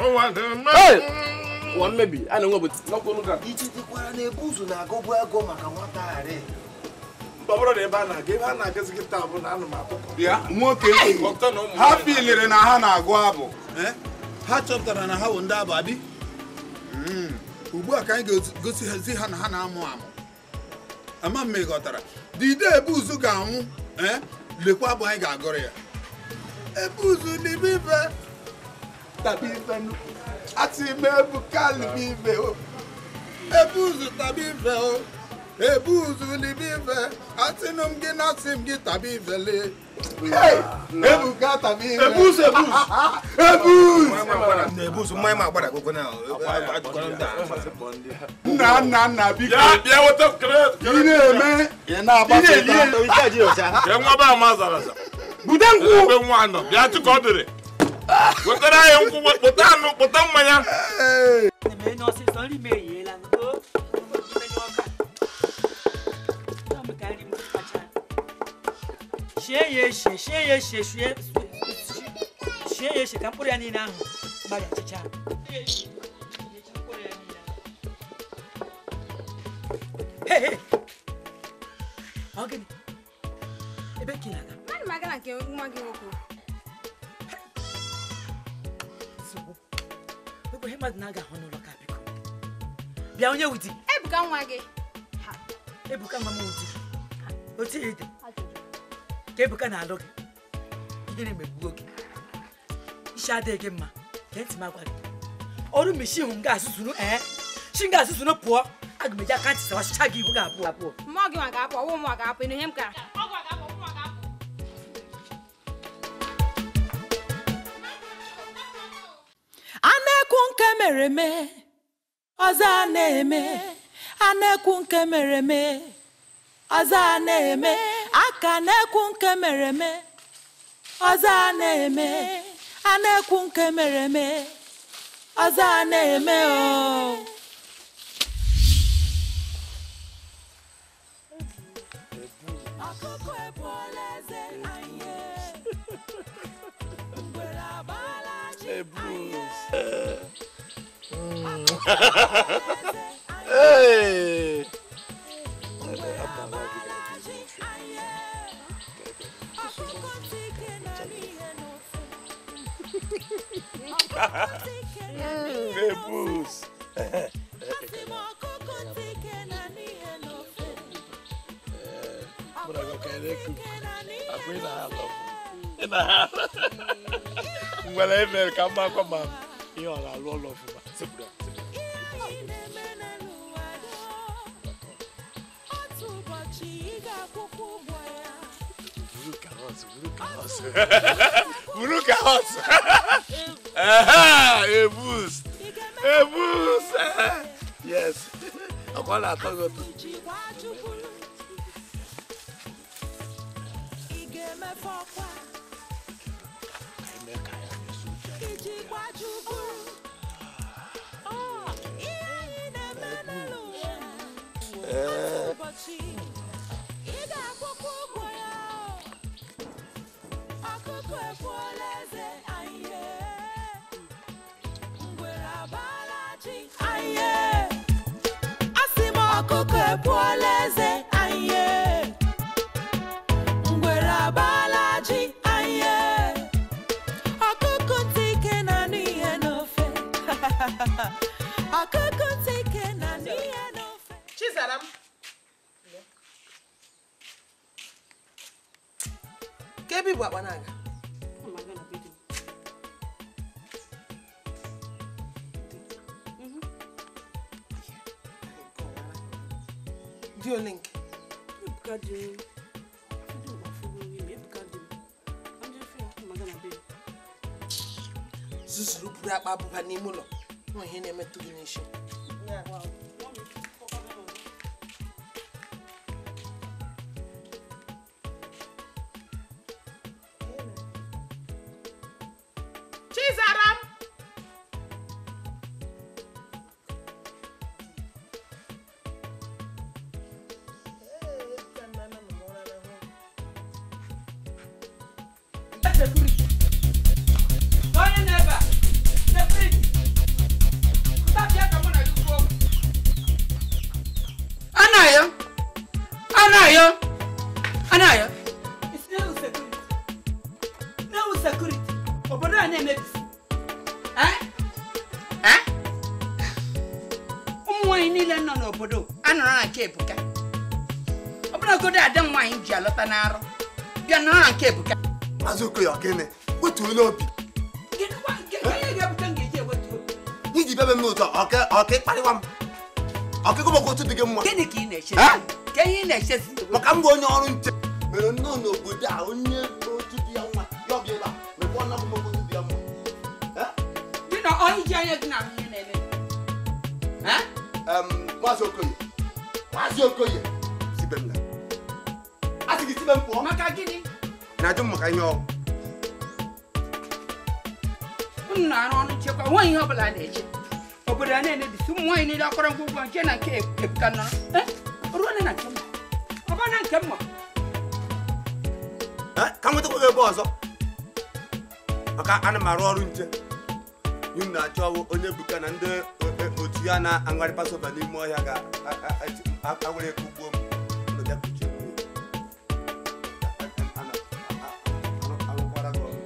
Ụwa na-eme. Ụwa mmebi, a na-enwe obodo n'ọkụ ọnụ ga. Ichetekwara na ebuzu na-agụgbu ego maka nwata gharị. Mba, bụrụ na ebe a na-aga, ebe a na-agazi kịta bụ na anụ m atụkọ. Bịa, nwoke, ha filiri na ha na-agụ abụ. Ha chọpụtara na ha bụ ndị abụ abi. Ugbu a ka anyị ga-egosi ha na ha na-amụ amụ. Ama m ghọtara. Dide ebuzu ga-anwụ, lekwa abụ anyị ga-agụrụ ya. Ebuzu libe ife, tabi ife nu. Ati m Ebuka libe ife o. Ebuzu tabi ife o. Ebuzu libe ife. Atịnụ m gị na asị m gị tabi ife lee. Ebuka tabi ife. Ebuzu ebuzu. Ebuzu. Ebuzu mmanya ma agbara akwụkwọ na. Nna nna nna biko. Bịa weta Ị na-eme ị na-agbafeta. Ka nwa ba ama zara aza. Bude nkwụ. Ebe nwa nọ, bịa tụ ka ọ dịrị. Wetara anyị nkwụ, kpụta anụ, kpụta mmanya. Shie ya eshe ka mkpụrụ ya niile ahụ gbarịa. Hey, ọ gịnị? Ebe ka ị na-aga? Mmadụ m aga na nke nwa gị nwoke. Nsogbu. Ebe ihe mmadụ na-aga ahụ n'ụlọ ka biko. Bịa onye wudi. Ebuka nwa gị. Ebuka nwa m wudi. Otu ede. Ka Ebuka na-alụ gị. Ihere megbuo gị. Isi adịghị gị mma. Gee ntị m agwa gị. Ọrụ meshi hụ m ga-asụsụrụ ee. Chi m ga-asụsụrụ pụọ. Aga m eji aka ntị sawasịcha gị ihu gị abụọ abụọ. Mmụọ gị nwa ga-apụ, ọwụ mmụọ ga-apụ, ịnụ ihe m kara. A na-ekwu nke mere eme, ọzọ a na-eme. A na-ekwu nke mere eme, ọzọ a na-eme. Aka na-ekwu nke mere eme, ọzọ a na-eme. A na-ekwu nke mere eme, Ọzọ a na-eme o. Ọkụkọ ebuola eze anyị. Ngwere agbaala ji anyị. Hey! Bebus. Ngwere emere ka mma akwa ma ihe ọ na-alụ ọlụ ọfụma. Sepụrụ ya. Buru karọt. Ebus. Ebus. Yes. Ọkwa na-atọ gị ụtọ. Asị m ọkụkọ epuola eze anyị, ngwere agbaala ji anyị, ọkụkọ ntị ike na-anụ ihe n'ofe, ọkụkọ ntị ike na-anụ ihe n'ofe. Chizaram, ka ebe ibu akpa na-aga? Dị ole nke? Ebuka dị m. Ebuka dị m. Zuzuru buru akpa abụba n'ime ụlọ, nwa ihe na-emetụ gị n'isi. Chizaram! Anayo! Anayo! It's no security. No security. Obodo a na-emebisi. Eh? Eh? Ụmụ nwaanyị niile nọ n'obodo anọrọ na nke Ebuka. Ọbụnagodo ada nwaanyị ji alọta n'arụ bịa nọrọ na nke Ebuka. Maazị Okoye, gịnị? Wetuo n'obi. Onye ga-ebuka m ga-eji ewetu obi. Iji bịa be m n'ụtọ, ọka ịkparịwa m. Ọka ịgụbọkwa otu dị gị mma. Gịnị ka ị na-eche? Ka ihe ị na-echezi? Maka m bụ onye ọrụ nche mere nnọọ n'obodo a onye otu dị ya nwa ya ọbịa ebe a mekwa ọ napụ m otu dị ya mma. Gị na onye ji anya gị na-ahụ ihe na-eme. Maazị Okoye, Maazị Okoye, sibe m na. A sị gị sibe m pụọ. Maka gịnị? Na-ajụ m maka ihe ọ. Unu na-arụ ọrụ nchekwa, nweghị ihe ọ bụla a na-eche. Obodo a na-emebisi ụmụ nwaanyị niile akọrọ ngwa ụgwọ nche na nke Ebuka nọrọ. Ruo na nke mma. Ọ bụ na nke mma. Ka m nwetakwa gị ebe ọzọ. Maka ana m arụ ọrụ nche. Unu na-achọ onye Ebuka na ndị otu ya na-aṅarị pasova n'ime ọhịa ga-awere kugbuo m. Unu bịa kuchie m. Arụkwara gị ọrụ.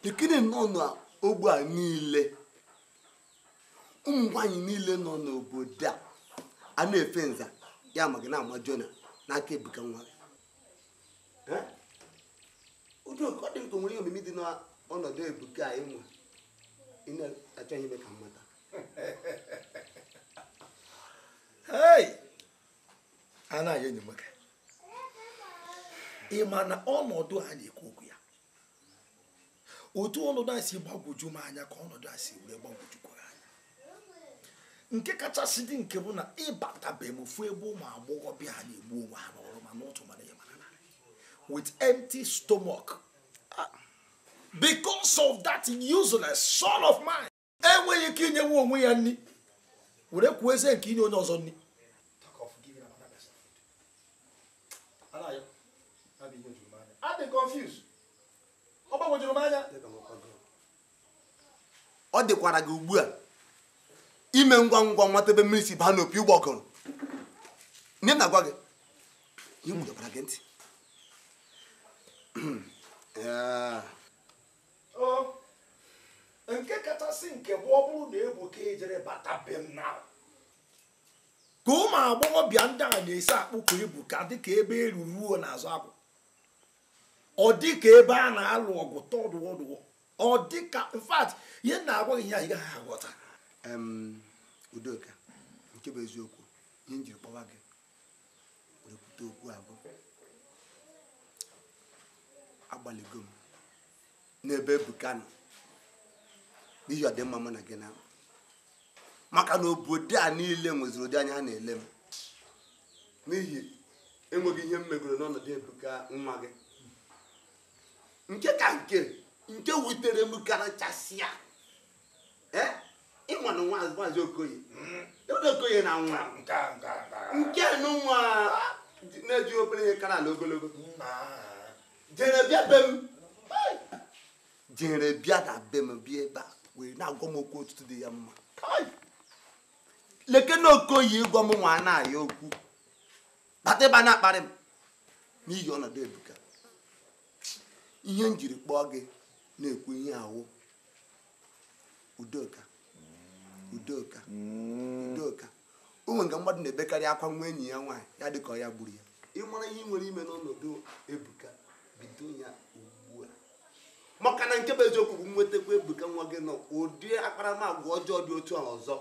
Ekene nọ n'ogbe a niile, ụmụ nwaanyị niile nọ n'obodo a na-efe nza ya ma gị na-ama Jona n'aka Ebuka nwa gị. Udoka, ọ dị m ka o nwere ihe omimi dị n'ọnọdụ Ebuka a ịnwa ị na-achọghị ime ka m mata. Hey! Anaghị enyi nwoke. Ị ma na ọnọdụ a na-ekwu okwu ya, otu ọnọdụ a si gbagwoju m anya ka ọnọdụ a si were gbagwojukwara anya. Nke kachasị dị nke bụ na ịbatabe m ofu ebe ụmụ agbọghọbịa a na-egbu onwe ha n'ọrụ ma n'ụtụ mana ya mana with empty stomach because of that useless son of mine. Enweghị ike inyewe onwe ya nri were kwuo eze nke inye onye ọzọ nri. Ọ dịkwara gị ugbu a ime ngwa ngwa nwata ebe mmiri si baa n'opi ụgbọgụrụ. Nne m na-agwa gị ihe m gwakwara gị ntị. Nke kachasị nke bụ ọ bụrụ na Ebuka ejere bata be m na ka ụmụ agbọghọbịa ndị a na-esi akpụkọ Ebuka dịka ebe eruruo n'azụ akwụ, ọ dịka ebe a na-alụ ọgụ third world war, ọ dịka in fact ihe na-agwa gị ihe anyị gaghị aghọta. Udoka, nke bụ eziokwu ihe m jiri kpọwa gị were kwute okwu abụọ. Agbaligo m n'ebe Ebuka nọ n'ihi ọdịmma mụ na gị na maka na obodo a niile nweziri ụdị anya ha na-ele m n'ihi enweghị ihe m megoro n'ọnọdụ Ebuka nwa gị. Nke ka nke wutere m karachasịa ịnwa na nwa Maazị Okoye Okoye na nwa nke nwa na-eji obere ihe kara ala ogologo jere bịa be m jere bịa na be m bịa ebe a wee na-agwa m okwu otutu dị ya mma. Leke na Okoye ịgwa m nwa na-aya okwu bata ebe a na-akparị m n'ihi ọnọdụ Ebuka. Ihe m jiri kpọọ gị na-ekwu ihe awụ Udoka Udoka Udoka o nwere nga mmadụ na-ebekarị akwa nwa enyi ya nwaanyị ya dị ka ọ ya gburu ya. Ịmara ihe ị nwere ime n'ọnọdụ Ebuka bido ya ugbu a, maka na nke bụ eziokwu bụ nwetakwa Ebuka nwa gị nọ ụdị akparamagwa ọjọọ dị otu a ọzọ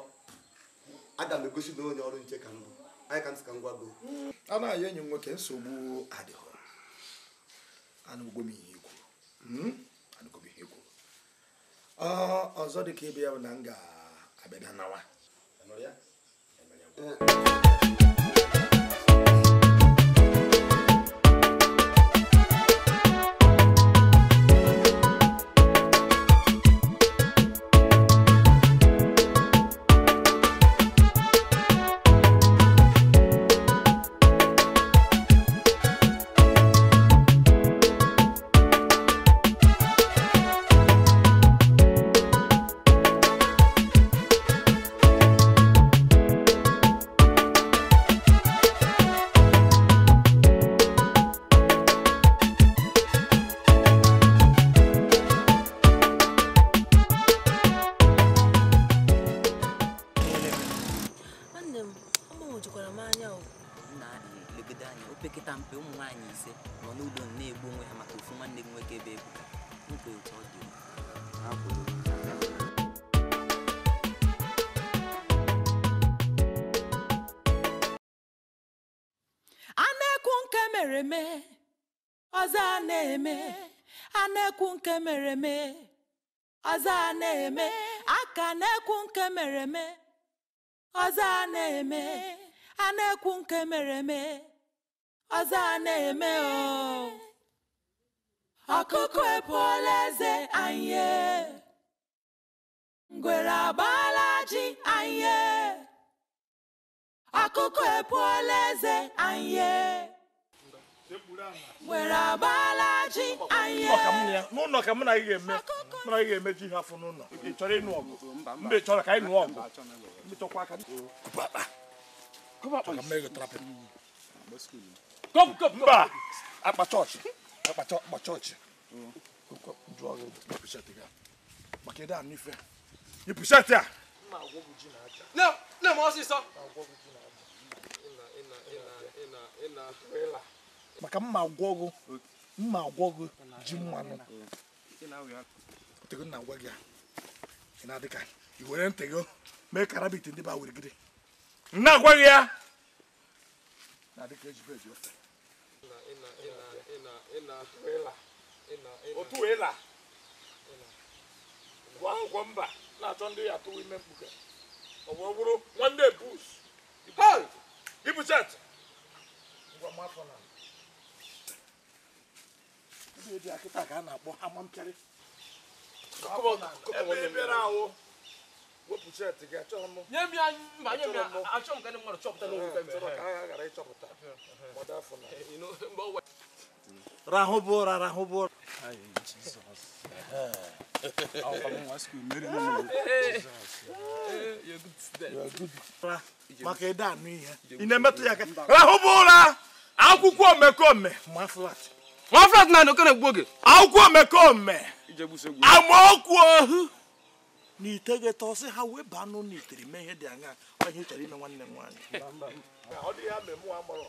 aga m egosi na onye ọrụ nche ka mbụ anyị ka m sị ka m gwa gị. A na-ayọ enyi m nwoke nsogbu adịghị. Anụgo m ihe kwuru. Anụgo m ihe kwuru. Ọzọ dị ka ebe ya bụ na m ga-abịa nawa. Ya? Ọzọ a na-eme, a na-ekwu nke mere eme. Ọzọ a na-eme, aka na-ekwu nke mere eme. Ọzọ a na-eme, a na-ekwu nke mere eme. Ọzọ a na-eme o. Ọkụkọ epuola eze anyị, ngwere agbaala ji anyị. Ọkụkọ epuola eze anyị, ngwere agbaala ji anyị. N'ụlọ ka mụ na gị ga-eme, mụ na gị ga-emeju ihe afọ n'ụlọ. Ị chọrọ ịnụ ọgụ? Mba, ị chọrọ ka anyị nụọ ọgụ? Mba, chọkwa aka. Kụpụ akpa. Ka m mee gị trapịn. Mba, akpa chọọchị. Akpa chọọchị. Jụọ gị yipụ shetị gị. Maka ịda anụ ife. Yipụ shetị a. Nne m ọsịsọ. Maka mma agwọ gị ji mmanụ. Ntị gị na-agwa gị a. Ị na-adị ka i were ntị gị mee ka rabit ndị ba were gide. Na-agwa gị ya. Na-adị ka eji beji ofe. Otu ela. Gwa akwụkwọ mba na-achọ ndị ya atụwa ime mkpuke. Ọ bụrụ nwanne bus. Ibu chat. Ngwa m afọ na. Ebe dị akịta ka a na-akpọ ama mpịarị. Ebe bịara ahụ. Wepụ chat gị achọghị m. Nye m ya mba nye m ya achọghị m ka ndị mmadụ chọpụta na ofe mere. Ka ha ghara ịchọpụta. Mọdụ afọ na. Rahụ bụ ụra, rahụ bụ ụra. Maka ịda anụ ihe. Ị na-emetụ ya aka. Rahụ bụ ụra. Akwụkwọ omekome. Ma flat. Ma flat na ndụ na-egbu oge. Akwụkwọ omekome. Amaokwu ohu. N'ite gị tọsị ha wee baa n'ụlọ n'itere mee ihe dị aṅa. Ọ ihe ị chọrọ ime nwanne m nwaanyị. Ọ dị ya mee mụ amụrụ.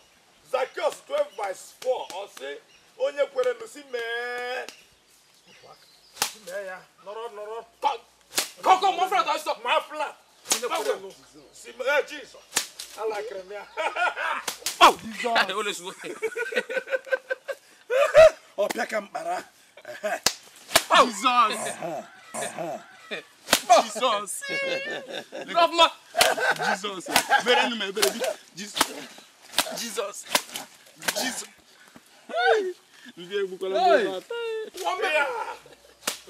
Zacchaeus 12 verse 4 ọ sị onye kwere nụ si mee. Mee ya nọrọ nọrọ. Kọkọ ma flat ọsọ. Ma flat. Onye kwere nụ si mee Jizọs. Alakịrị m ya. Jizọs. Ọ pịa ka mkpara. Jizọs. Jesus. Governor. Jesus. Mere nu me bere bi. Jesus. Jesus. Jesus. Ndị egbukwala ndị mmadụ.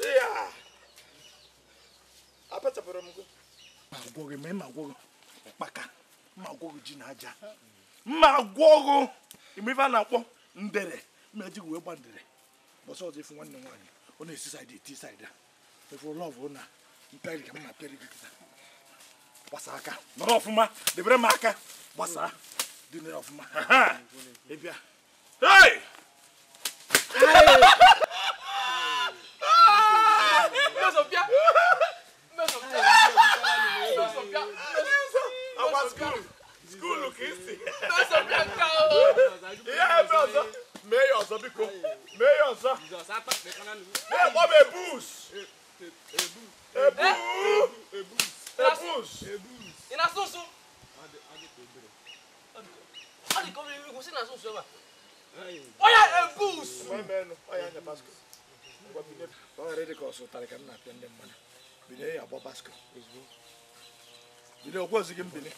Ya. Apachapụrụ m gị. Ma gwọ gị, ma gwọ gị. Kpaka. Ma gwọ gị ji na aja. Ma gwọ gị. Ime ife a na-akpọ ndere. Ma eji wee gba ndere. Bọsọ ọzọ ifu nwanne m nwaanyị. Ọ na-esi saịdị eti saịdị a. Efu lọvụ na mperi ka m na-apịrị gị kịta. Gbasaa aka. Nọrọ ọfụma. Debere m aka. Gbasaa. Dịnere ọfụma. Ị bịa. Hey! School ka isi. Ihe ebe ọzọ. Mee ya ọzọ biko. Mee ya ọzọ. Mee kpọọ m ebus. Ebu. Ebus. Ị na-asụ nsụ? Ọ dị ka ọ bụrụ kwụsị na-asụ nsụ ebe a. Oya ebus. Oya anya basko. Ọ ghara ịdị ka ọsụ ụtarị ka m na-apịa ndị mmadụ. Bilie ya agba basko ozugbo. Bilie okwu ozi gị m bilie.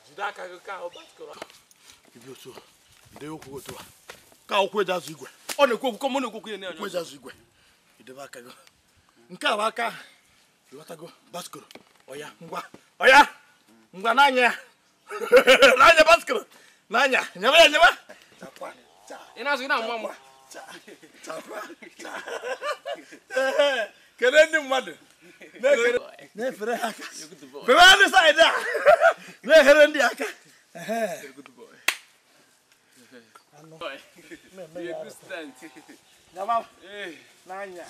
Jide aka gị ka ahụ basko. Ibi otu a. Dee okwu otu a. Ka okwu eji azụ igwe. Ọ na-ekwu okwu kọm ọ na-ekwu okwu ya na-enye. Okwu eji azụ igwe. Idebe aka gị. Nke a bụ aka. Ịghọtago baskoro. Ọya ngwa. Ọya ngwa n'anya ya. N'anya baskoro. N'anya. Nyebe ya nyebe. Chakwa. Ị na-azụ ị na-amụ amụ. Chakwa. Kelee ndị mmadụ. Na-efere ha aka. Fere ndị saịdị a. Na-ehere ndị aka. N'anya.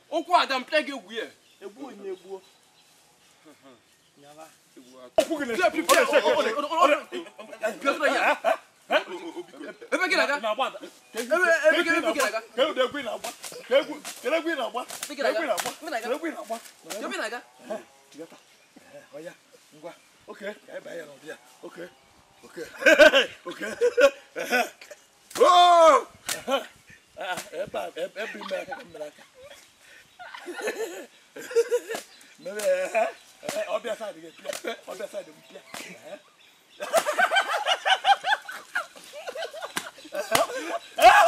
Okwu ada mpịa gị egwu ya. Egbu onye egbuo. Ebe gị na-aga? Ebe gị na-aga? Ebe na-aga? Ngwa. Okay, ka anyị banye n'ụdị ya. Okay. Okay. Okay. Oh! Ebe a ebe ime aka ka m mere aka. Mere ọbịa saịdị gị pịa. Ọbịa saịdị m pịa.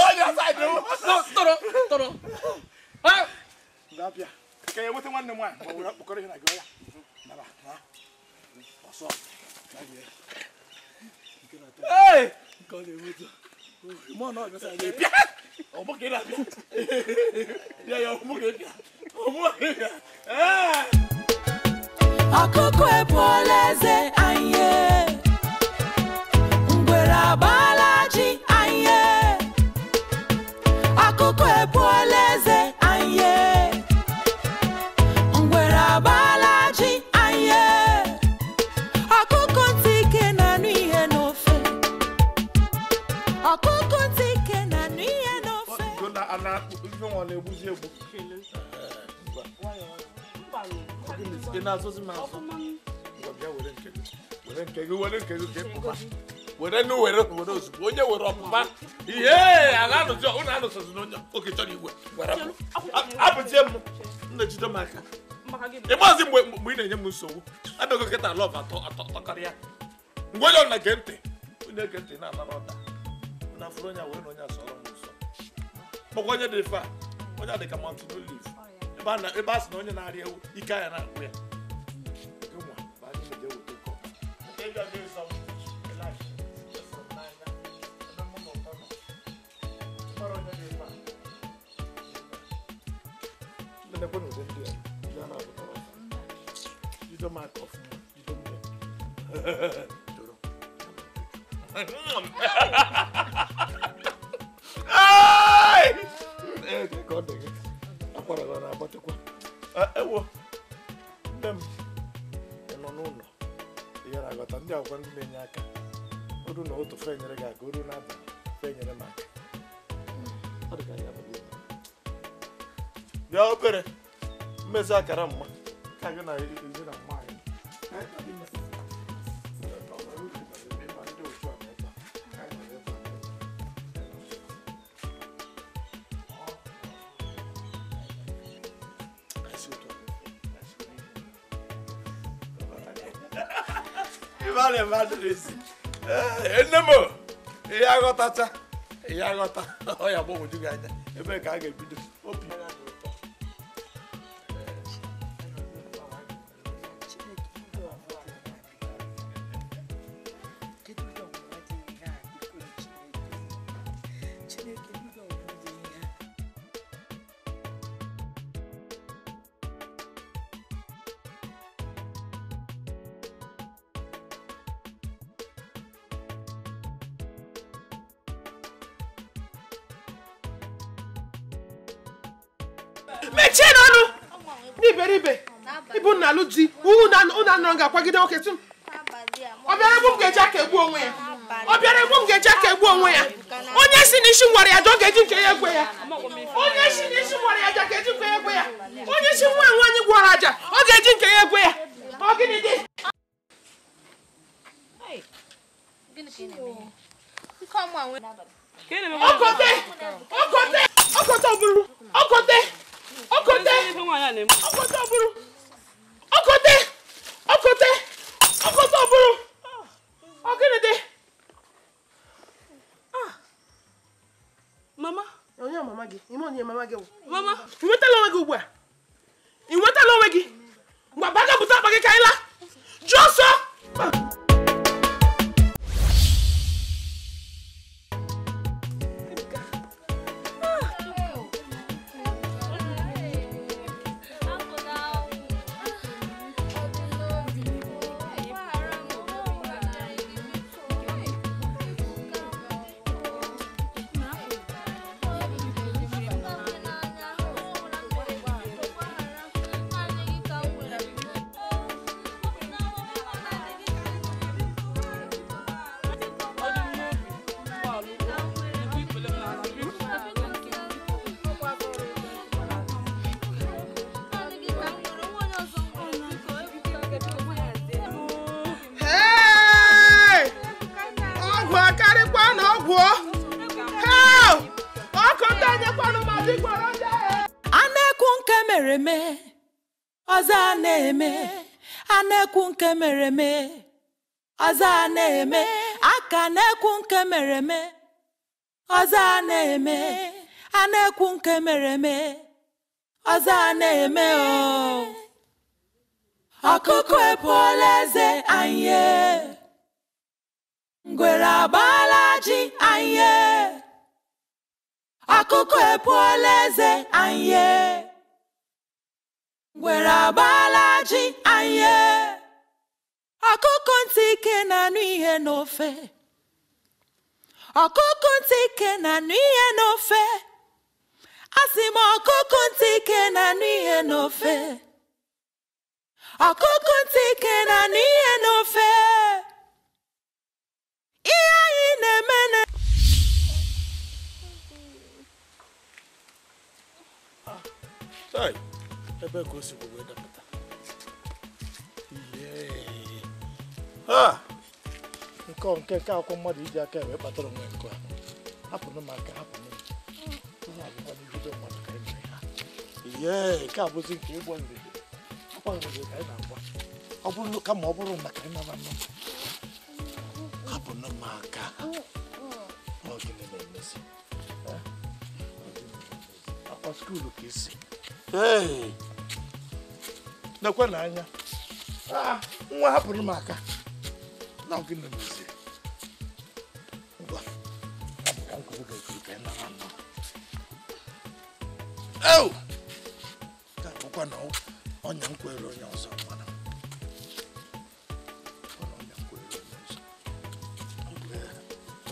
Ọbịa saịdị m. Tọrọ tọrọ. Ndabịa. Ka ya nweta nwanne m nwaanyị ma were mkpọkọrọ ihe na gị ọya. Naba na. Ọsọ. Hey! Nke ọ na-enweta. Mụ na ọbịa saịdị gị pịa. Ọ bụ ka ị na-abịa. Ya ya ọ bụ ka ị bịa. Ọ bụ ka ị bịa. Ee! Ọkụkọ ebuola eze anyị, ngwere agbaala ji anyị. Ọkụkọ ebuola eze anyị, ngwere agbaala ji anyị. Ọkụkọ ntị ike na-anụ ihe n'ofe. Ọkụkọ ntị ike na-anụ ihe n'ofe. Na-egbuzi egbu. Ị na-azụzi m azụ. Ngwa bịa were nke gị. Were nke gị were nke gị ka ịpụba. Were nu were were ozugbo onye were ọpụpa. Ihe ala anụzi ụnụ anụsọzi na onye oke chọrọ iwe. Were apụzie m nna jide m aka. Ịmazi mgbe mgbe ị na-enye m nsogbu. Abịago kịta lọv atọ atọ atọkarịa. Mgbe onye ọbụla gee ntị. Onye ege ntị na-anara ọda. Na afụrụ onye a were na onye asọrọ m nsọ. Makwa onye dị fa onye a dị ka mountain olive. Ebe a sị na onye na-arịa ewu ike anya na-akwụ ya. Ewo, nne m nọ n'ụlọ ihe na-aghọta ndị akwụkwọ ndị na-enye aka oru na otu fe nyere gị aka oru n'abalị fe nyere m aka ọ dị ka ya bụ bịa obere mmezi akara mma ka gị na ezi na mma anyị nne m ihe aghọtacha ihe aghọta ọ ya gbagwoju gị anya ebe ka a ga-ebido opi mechie n'ọnụ n'iberibe ịbụ nna alụ di unu anọ ga-akwagide nwoke tụ ọ bịara egbu m ga-eji aka egbu onwe ya ọ bịara egbu m ga-eji aka egbu onwe ya onye si n'isi nwere ya ọ ga-eji nke ya egwe ya onye si n'isi nwere ya ga-eji nke ya egwe ya onye si nwa nwaanyị gwọrọ aja ọ ga-eji nke ya egwe ya ọ gịnị dị okote okote okote oburu okote okote okote oburu okote okote okote oburu ọ gịnị dị mama onye mama gị ime onye mama gị mama ị nwetala onwe gị ugbu a ị nwetala onwe gị mgbe baga bute akpa gị ka anyị laa jụọ ọsọ. Ọzọ a na-eme a na-ekwu nke mere eme ọzọ a na-eme aka na-ekwu nke mere eme ọzọ a na-eme a na-ekwu nke mere eme ọzọ a na-eme o ọkụkọ epuola eze anyị ngwere agbaala ji anyị ọkụkọ epuola eze anyị ngwere agbaala ji anyị ọkụkọ ntị ike na-anụ ihe n'ofe ọkụkọ ntị ike na-anụ ihe n'ofe asị m ọkụkọ ntị ike na-anụ ihe n'ofe ọkụkọ ntị ike na-anụ ihe n'ofe ihe anyị na-eme na ebe ka o si wee dapụta. Ha! Nke nke nke akwụkwọ mmadụ iji aka wee kpatara onwe nke a. Hapụnụ m aka, hapụnụ m. Ihe abụkwa n'ihu be mmadụ ka anyị mere ha. Ee, nke a bụzi nke ịgba mgbede. Akwa mgbede ka anyị na-agba. Ọ bụrụ kama ọ bụrụ maka anyị nara nọ. Hapụnụ m aka. Ọ gịnị na-emezi? Akwa skuulu ka isi. Ee! Nekwe n'anya. Nwa hapụrụ m aka. Na ọ gịnị na-emezi? Ngwa, hapụ ka m kwuru ga-ekuru ka anyị nara nọ. Ew! Ka bụkwa na ọnya m kwere onye ọzọ mana.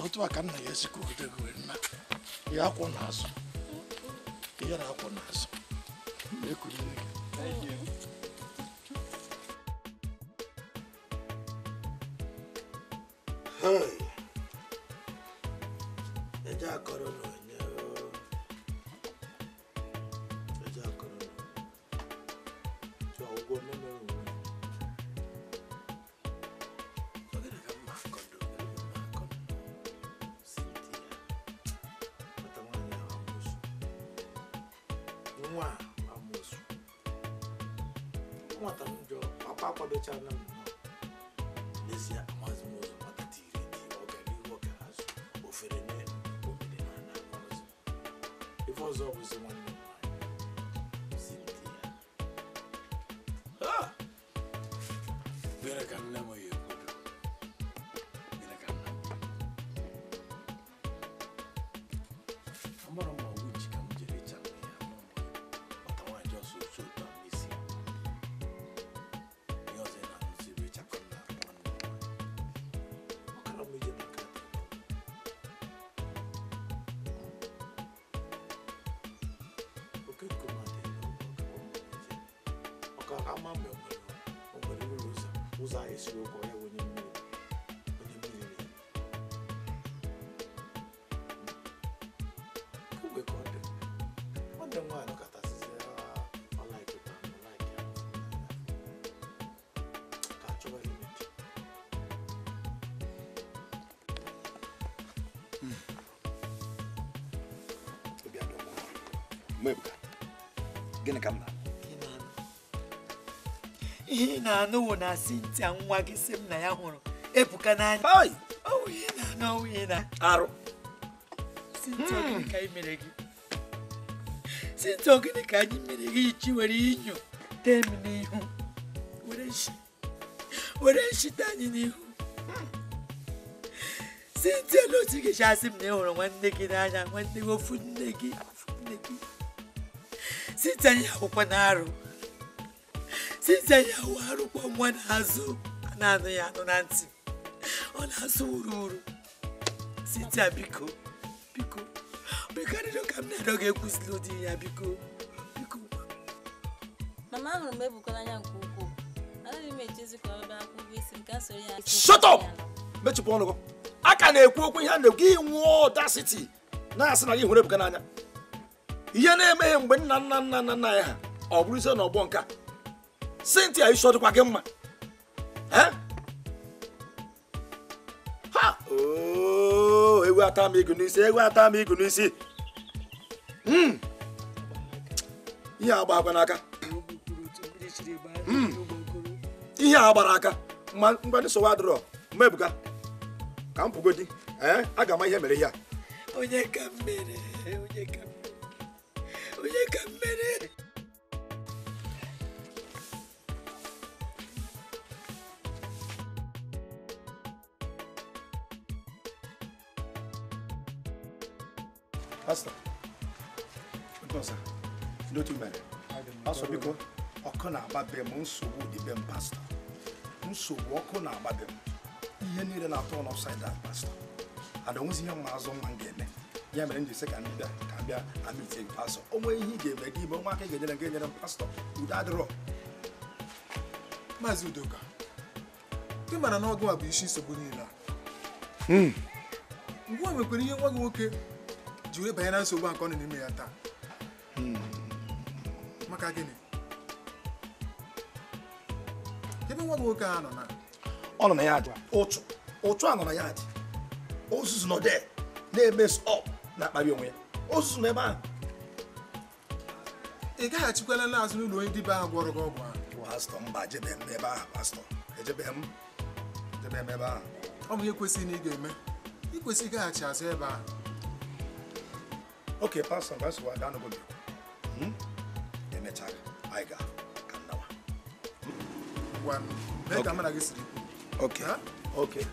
Otu a ka nna ya esi kwugote gị wee nna. Ya akwụ n'azụ. Ya na-akwụ n'azụ. Mgbe ekuliri gị. Hey! Eje akọrọ n'onye o. Eje akọrọ n'onye. Chọọ ụgwọ mmemme onwe. Ọ gịnị ka mma akọdo? Mma akọdo. Cynthia. Nwata nwaanyị ahụ amoosu. Nwa a amoosu. Nwata m jọọ, papa akwadochala m nnọọ. N'ezie, amaghịzi m ụzọ nwata tiri eti, ọ gara ihu, ọ gara azụ, ofere n'elu, omere n'ala, amaghịzi m. Ife ọzọ bụzi nwanne m nwaanyị, Cynthia. Ah! Gịnị ka nne m ya ekwudo? Gịnị ka nne m? Amara m ma winch ka m jere ịcha m ya, amara m nwata nwaanyị jọsọ otu otu a n'isi. Ihe ọzọ ị na-anụzi bụ ịchakọ m na-arụ nwanne m nwaanyị. Ọ kara m ije na nke atọ. Oke nkume adịghị n'ụlọ, ka ọ bụ ije. Ọ ka ama mgbe o nwere ụlọ ụzọ ụzọ ahụ esiri ụkọ ya bụ onye mmiri na-eri. Kemgbe ka ọ dị nwanne m nwaanyị nọkọtasịzi ọ laikụta m, ọ laiki ya, ka a chọba limit. Obi adọ m mma. Ebuka, gịnị ka m na? Ihe ị na-anụ wụ na Cynthia nwa gị sị m na ya hụrụ Ebuka n'anya. Ọ wụ ihe ị na-anụ, ọ wụ ihe na arụ. Cynthia, gịnị ka anyị mere gị? Cynthia, gịnị ka anyị mere gị iji were inyo tee m n'ihu? Were nshi tee anyị n'ihu. Cynthia, n'otu ị ga-esi asị m na ị hụrụ nwanne gị n'anya, nwanne gị ofu nne gị, ofu nne gị. Cynthia, anyị ahụkwa n'arụ. Cynthia, anyị ahụ arụkwa nwa n'azụ, a na-anụ ya anụ na ntị. Ọ na-asụ wuru wuru. Cynthia, biko, biko, biko arịrịọ ka m na-arịọ gị ekwusịla ụdị ya, biko, biko. Mama, ahụrụ m Ebuka n'anya nke ukwuu. Anaghị m echezi ka ọ bịa akwụ ụgwọ isi m ka soro ya. Shut up! Mechipụ ọnụ gị. A ka na-ekwu okwu ihe a na-ekwu gị nwụọ audacity na-asị na gị hụrụ Ebuka n'anya. Ihe na-emeghe mgbe nna nna nna nna nna ya ha ọ bụrụ ise n'ọgbọ nke a. Cynthia, isi ọ dịkwa gị mma? Ha! Oo, ewu ata m igu n'isi, ewu ata m igu n'isi. Ihe a agba n'aka. Ihe a gbara aka. Ngwa ndị sowa adịrọ. Mma Ebuka, ka m pụgodi. Aga m ihe mere ihe a. Onye ka m mere? Onye ka m mere? Onye ka m mere? Pastor, ndị otu mere. Pastor, biko, ọkụ na-agba be m, nsogbu dị be m, pastor. Nsogbu ọkụ na-agba be m. Ihe niile na-atọ on upside down, pastor. And onwezi ihe mma azụ nwa m ga-eme. Ya mere m ji sị ka m bịa amite gị, pastor. O nwee ihe ị ga-eme gị ime, nwa aka ị ga-enyere m ga-enyere m, pastor. Udo adịrọ. Maazị Udoka, ị mara na ọgụ a bụ isi nsogbu niile a. Ngwa nwekwara ihe nwa gị nwoke ji wee banye na nsogbu a nke ọ nọ n'ime ya taa. Maka gịnị? Ebe nwa gị nwoke a nọ na ọ nọ na ya ajụ ụchụ Ụchụ a nọ na ya dị. Ozuzu nọ there na-emes up na-akparị onwe ya. Ozuzu nọ ebe ahụ. Ị gaghachikwala n'azụ n'ụlọ onye dibịa ahụ gwọrọ gị ọgwụ ahụ? Pastọ, mba, ejebeghị m ebe ahụ, pastọ. Ejebeghị m ebe ahụ. Ọ bụ ihe kwesịrị na ị ga-eme. Ị kwesịrị ịgaghachi azụ ebe ahụ. Oke, pastọ, nke nsogbu ada anụgo m. Emechaa, anyị ga ka nnawa. Ngwa, mee ka mụ na gị siri kwu. Okay, okay.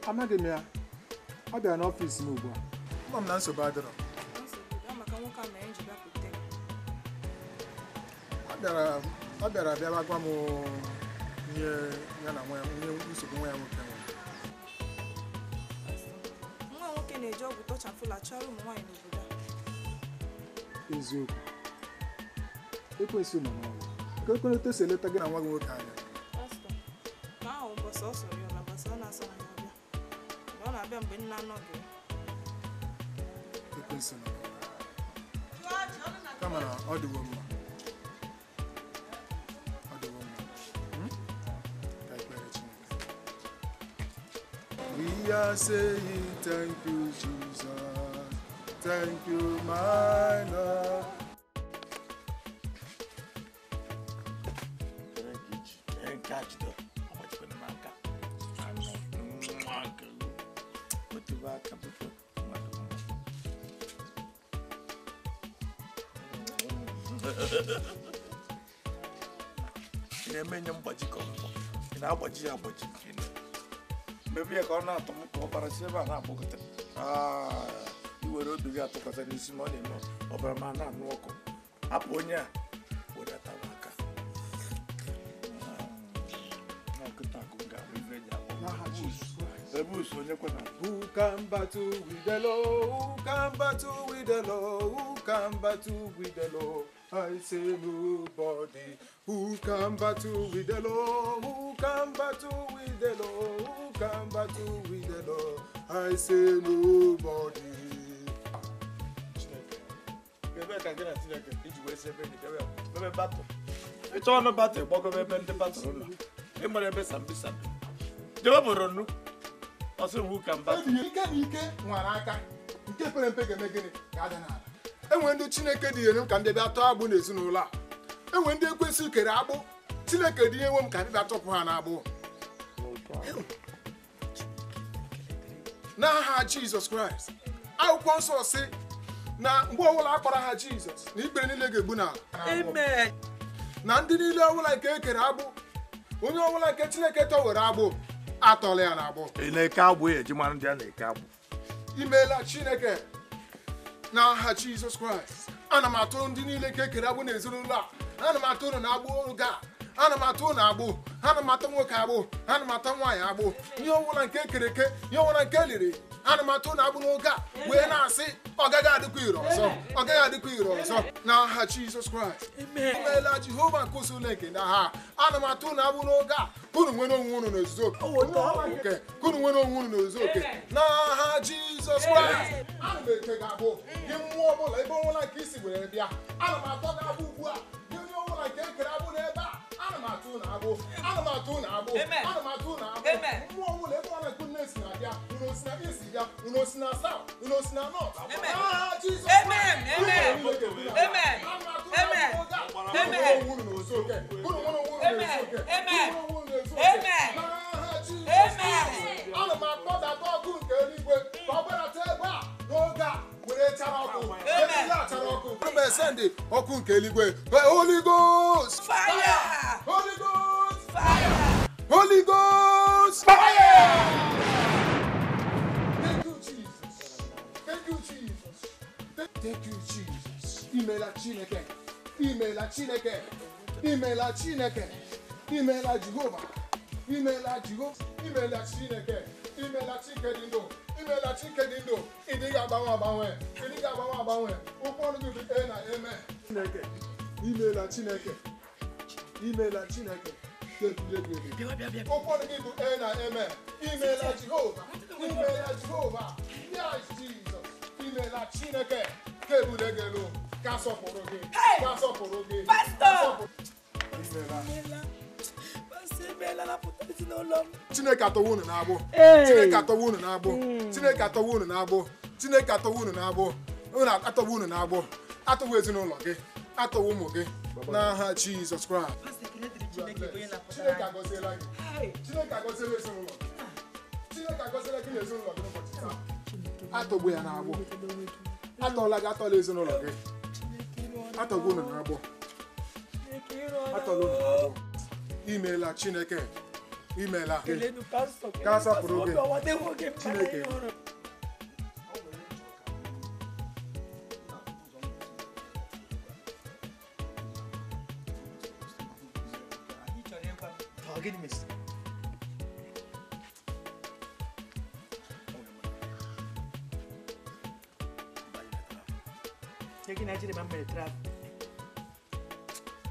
Amaghị m ya, ọ bịara n'ọfịs m ugbu a. Ama m na nsogbu adịrọ. Ọ bịara bịara gwa m ihe ya na nwa ya, nsogbu nwa ya nwoke nwere. Nwa nwoke na-eji ọgwụ tọchafụla chọrọ ụmụ nwaanyị n'obodo a. Eziokwu, ekwensu nọ n'ọrụ. Ka ekwenete si eleta gị na nwa gị nwoke anya. Pastọ, ka ahụ mbọsị ọ sọrọ ya na mbọsị ọ na-asọ ya ọbịa. Ọ na-abịa mgbe nna anọghị. Ekwensu nọ n'ọrụ. Kama na ọ dịwo mma. Ọ dịwo mma. Ka ekpere Chineke. We are saying thank you, Jesus. Thank you, my Lord. Ị na-eme mgbaji ka ọmụmụ. Ị na-agbaji ya agbaji. Mebe ya ka ọ na-atọ m ka ọbara si ebe a na-agbakọta. I were obi gị atụkwasị n'isi ma ọ na-eme ọbara ma na-anụ ọkụ. Hapụ onye a wedata m aka. Who can battle with the Lord? Who can battle with the Lord? Who can battle with the Lord? I say nobody. Who can battle with the Lord? Who can battle with the Lord? Who can battle with the Lord? I say nobody. It's all about the walk of the battle. Ike nwara aka nke pere mpe ga-eme gịnị ga-ada n'ala. Enwe ndị Chineke dị nyere m ka ndị bịa tọọ agbụ n'ezinụlọ a. Enwe ndị ekwesị kere agbụ Chineke dị nyewe m ka ndị bịa tọpụ ha n'agbụ. N'aha Jizọs Kraịst, akwụkwọ nsọ sị na mgbe ọbụla a kpọrọ ha Jizọs na ikpere niile ga-egbu n'ala. Amen. Na ndị niile ọbụla nke e kere agbụ, onye ọbụla nke Chineke tọwere agbụ atọla ya n'agbụ. Ị na-eke agbụ ya eji mara ndị a na-eke agbụ. Imeela Chineke n'aha Jizọs Kraịst. Ana m atụ ndị niile nke ekere agbụ n'ezinụlọ a. Ana m atụ ụnụ na-agbụ oge a. Ana m atụ ụnụ agbụ. Ana m atụ nwoke agbụ. Ana m atụ nwaanyị agbụ. Ihe ọbụla nke ekere eke, ihe ọbụla nke eliri, ana m atụ ụnụ agbụ n'oge a wee na-asị ọ gaghị adịkwa ire ọzọ. Ọ gaghị adịkwa ire ọzọ n'aha Jizọs Kraịst. Imeela Jehova nke usuu nke ndị agha. Ana m atụ ụnụ agbụ n'oge a. Kunu nwere onwe unu n'ozuzu oke. Kunu nwere onwe unu n'ozuzu oke n'aha Jizọs Kraịst. Ana m eke gị agbụ gị mmụọ ọbụla ebe ọbụla nke isi were bịa. Ana m atọ gị agbụ ugbu a gị onye ọbụla nke ekere agbụ n'ebe a. Ana m atụ unu agbụ. Ana m atụ unu agbụ. Ana m atụ unu agbụ. Mmụọ ọbụla ebe ọbụla nke unu esi na-abịa, unu osi na isi bịa, unu osi na south, unu osi na north. N'aha Jizọs Kraịst. Amen. Amen. Amen. Unu n'ozuzu oke. Unu nwere onwe unu n'ozuzu oke. Amen. Amen. Amen. Ana m akpọdata ọkụ nke eluigwe ka ọ gbadata ebe a n'oge a were chara ọkụ. Ebe a chara ọkụ. Ana m esendị ọkụ nke eluigwe. Holy Ghost! Fire! Holy Ghost! Fire! Holy Ghost! Fire! Thank you, Jesus. Thank you, Jesus. Thank you, Jesus. Imeela Chineke. Imeela Chineke. Imeela Chineke. Imeela Jehova. Imeela Jehova. Imeela Chineke. Imeela Chike dị ndụ. Imeela Chike dị ndụ. Ị dịghị agbanwe agbanwe. Ị dịghị agbanwe agbanwe. Okwu ọnụ gị bụ e na amen. Chineke. Imeela Chineke. Imeela Chineke. Okwu ọnụ gị bụ e na amen. Imeela Jehova. Imeela Jehova. Yes, Jesus. Imeela Chineke. Ka ebule gị elu. Ka asọpụrụ gị. Ka asọpụrụ gị. Pastọ! Imeela. Imeela napụta ezinụlọ m. Chineke atọwo unu n'agbụ. Chineke atọwo unu n'agbụ. Chineke atọwo unu n'agbụ. Chineke atọwo unu n'agbụ. Unu atọwo unu n'agbụ. Atọwo ezinụlọ gị. Atọwo ụmụ gị. N'aha Jizọs Kraịst. Chineke agọziela gị. Chineke agọziela ezinụlọ gị. Chineke agọziela gị na ezinụlọ gị n'ụbọchị taa. Atọgbu ya n'agbụ. Atọla gị, atọla ezinụlọ gị. Atọgbu unu n'agbụ. Atọla unu n'agbụ. Imeela Chineke. Imeela. Ka asọpụrụ gị. Chineke.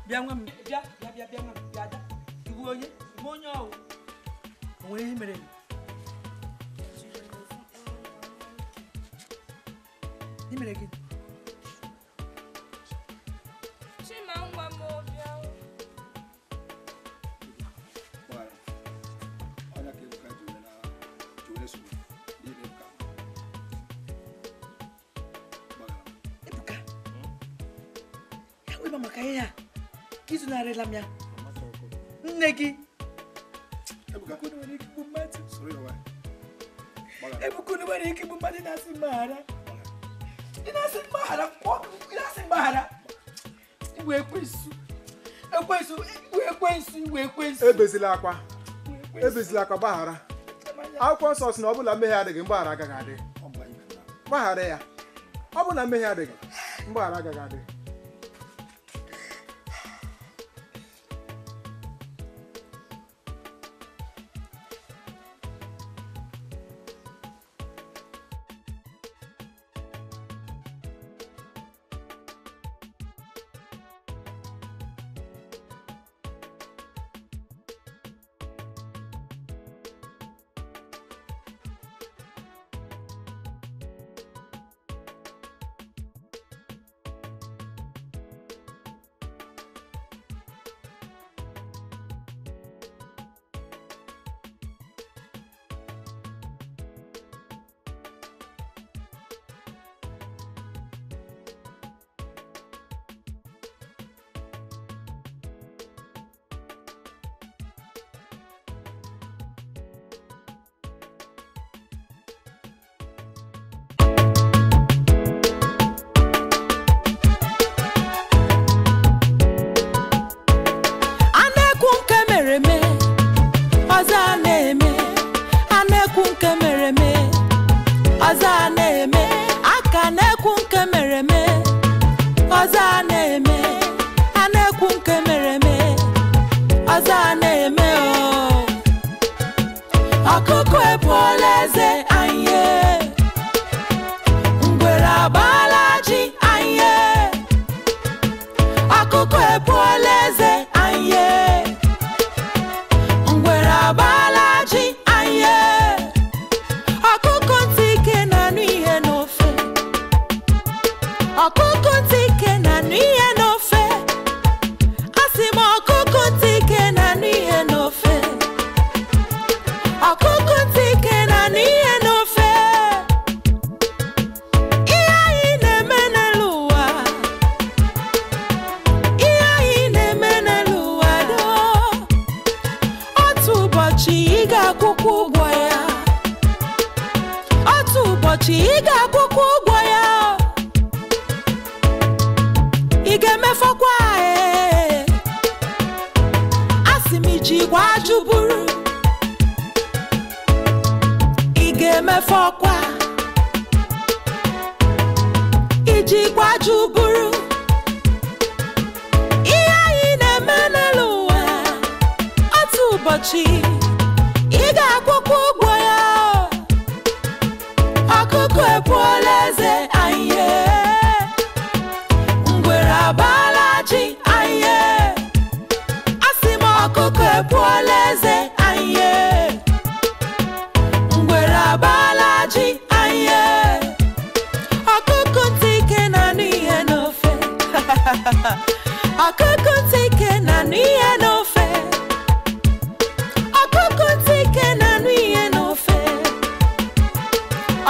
Bịa nwa m, bịa bịa bịa bịa nwa m, bịa ada. Iwu onye, iwu onye ọwụ. O nwere ihe mere m? Ihe mere gị? Chima nwa m bịa. Ebuka. Ya wee maka ihe a. Ka izunarịla m ya. Nne gị. Ebuka nwere ike igbu mmadụ. Ebuka nwere ike igbu mmadụ na-asị mgbaghara. Ị na-asị mgbaghara, ị na-asị mgbaghara. Igwe ekwensu. Ekwensu, igwe ekwensu, igwe ekwensu. Ebezila akwa. Ebezila akwa, gbaghara. Akwụkwọ nsọ sị na ọ bụla mmehie adịghị, mgbaghara agaghị adị. Gbaghara ya. Ọ bụ na mmehie adịghị, mgbaghara agaghị adị.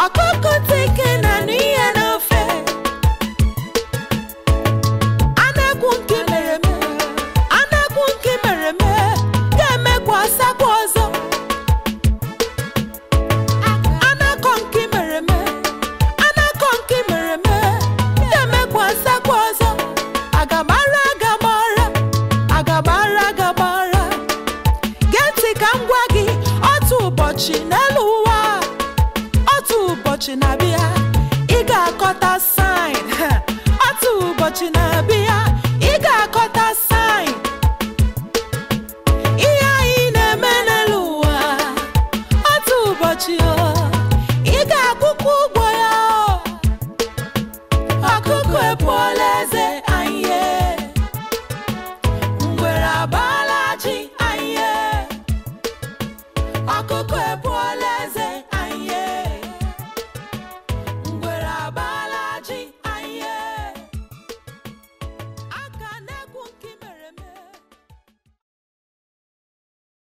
Ọkụkọ tike na anụ ihe n'ofe. A na-ekwu nke mere eme, a na-ekwu nke mere eme, ga-emekwa asakwa ọzọ. A na-akọ nke mere eme, a na-akọ nke mere eme, ga-emekwa asakwa ọzọ. Agamara agamara, agamara agamara. Gee ntị ka m gwa gị, otu ụbọchị n'elu ụwa, otu ụbọchị na-abịa, ị ga-akọta sign. Otu ụbọchị na-abịa.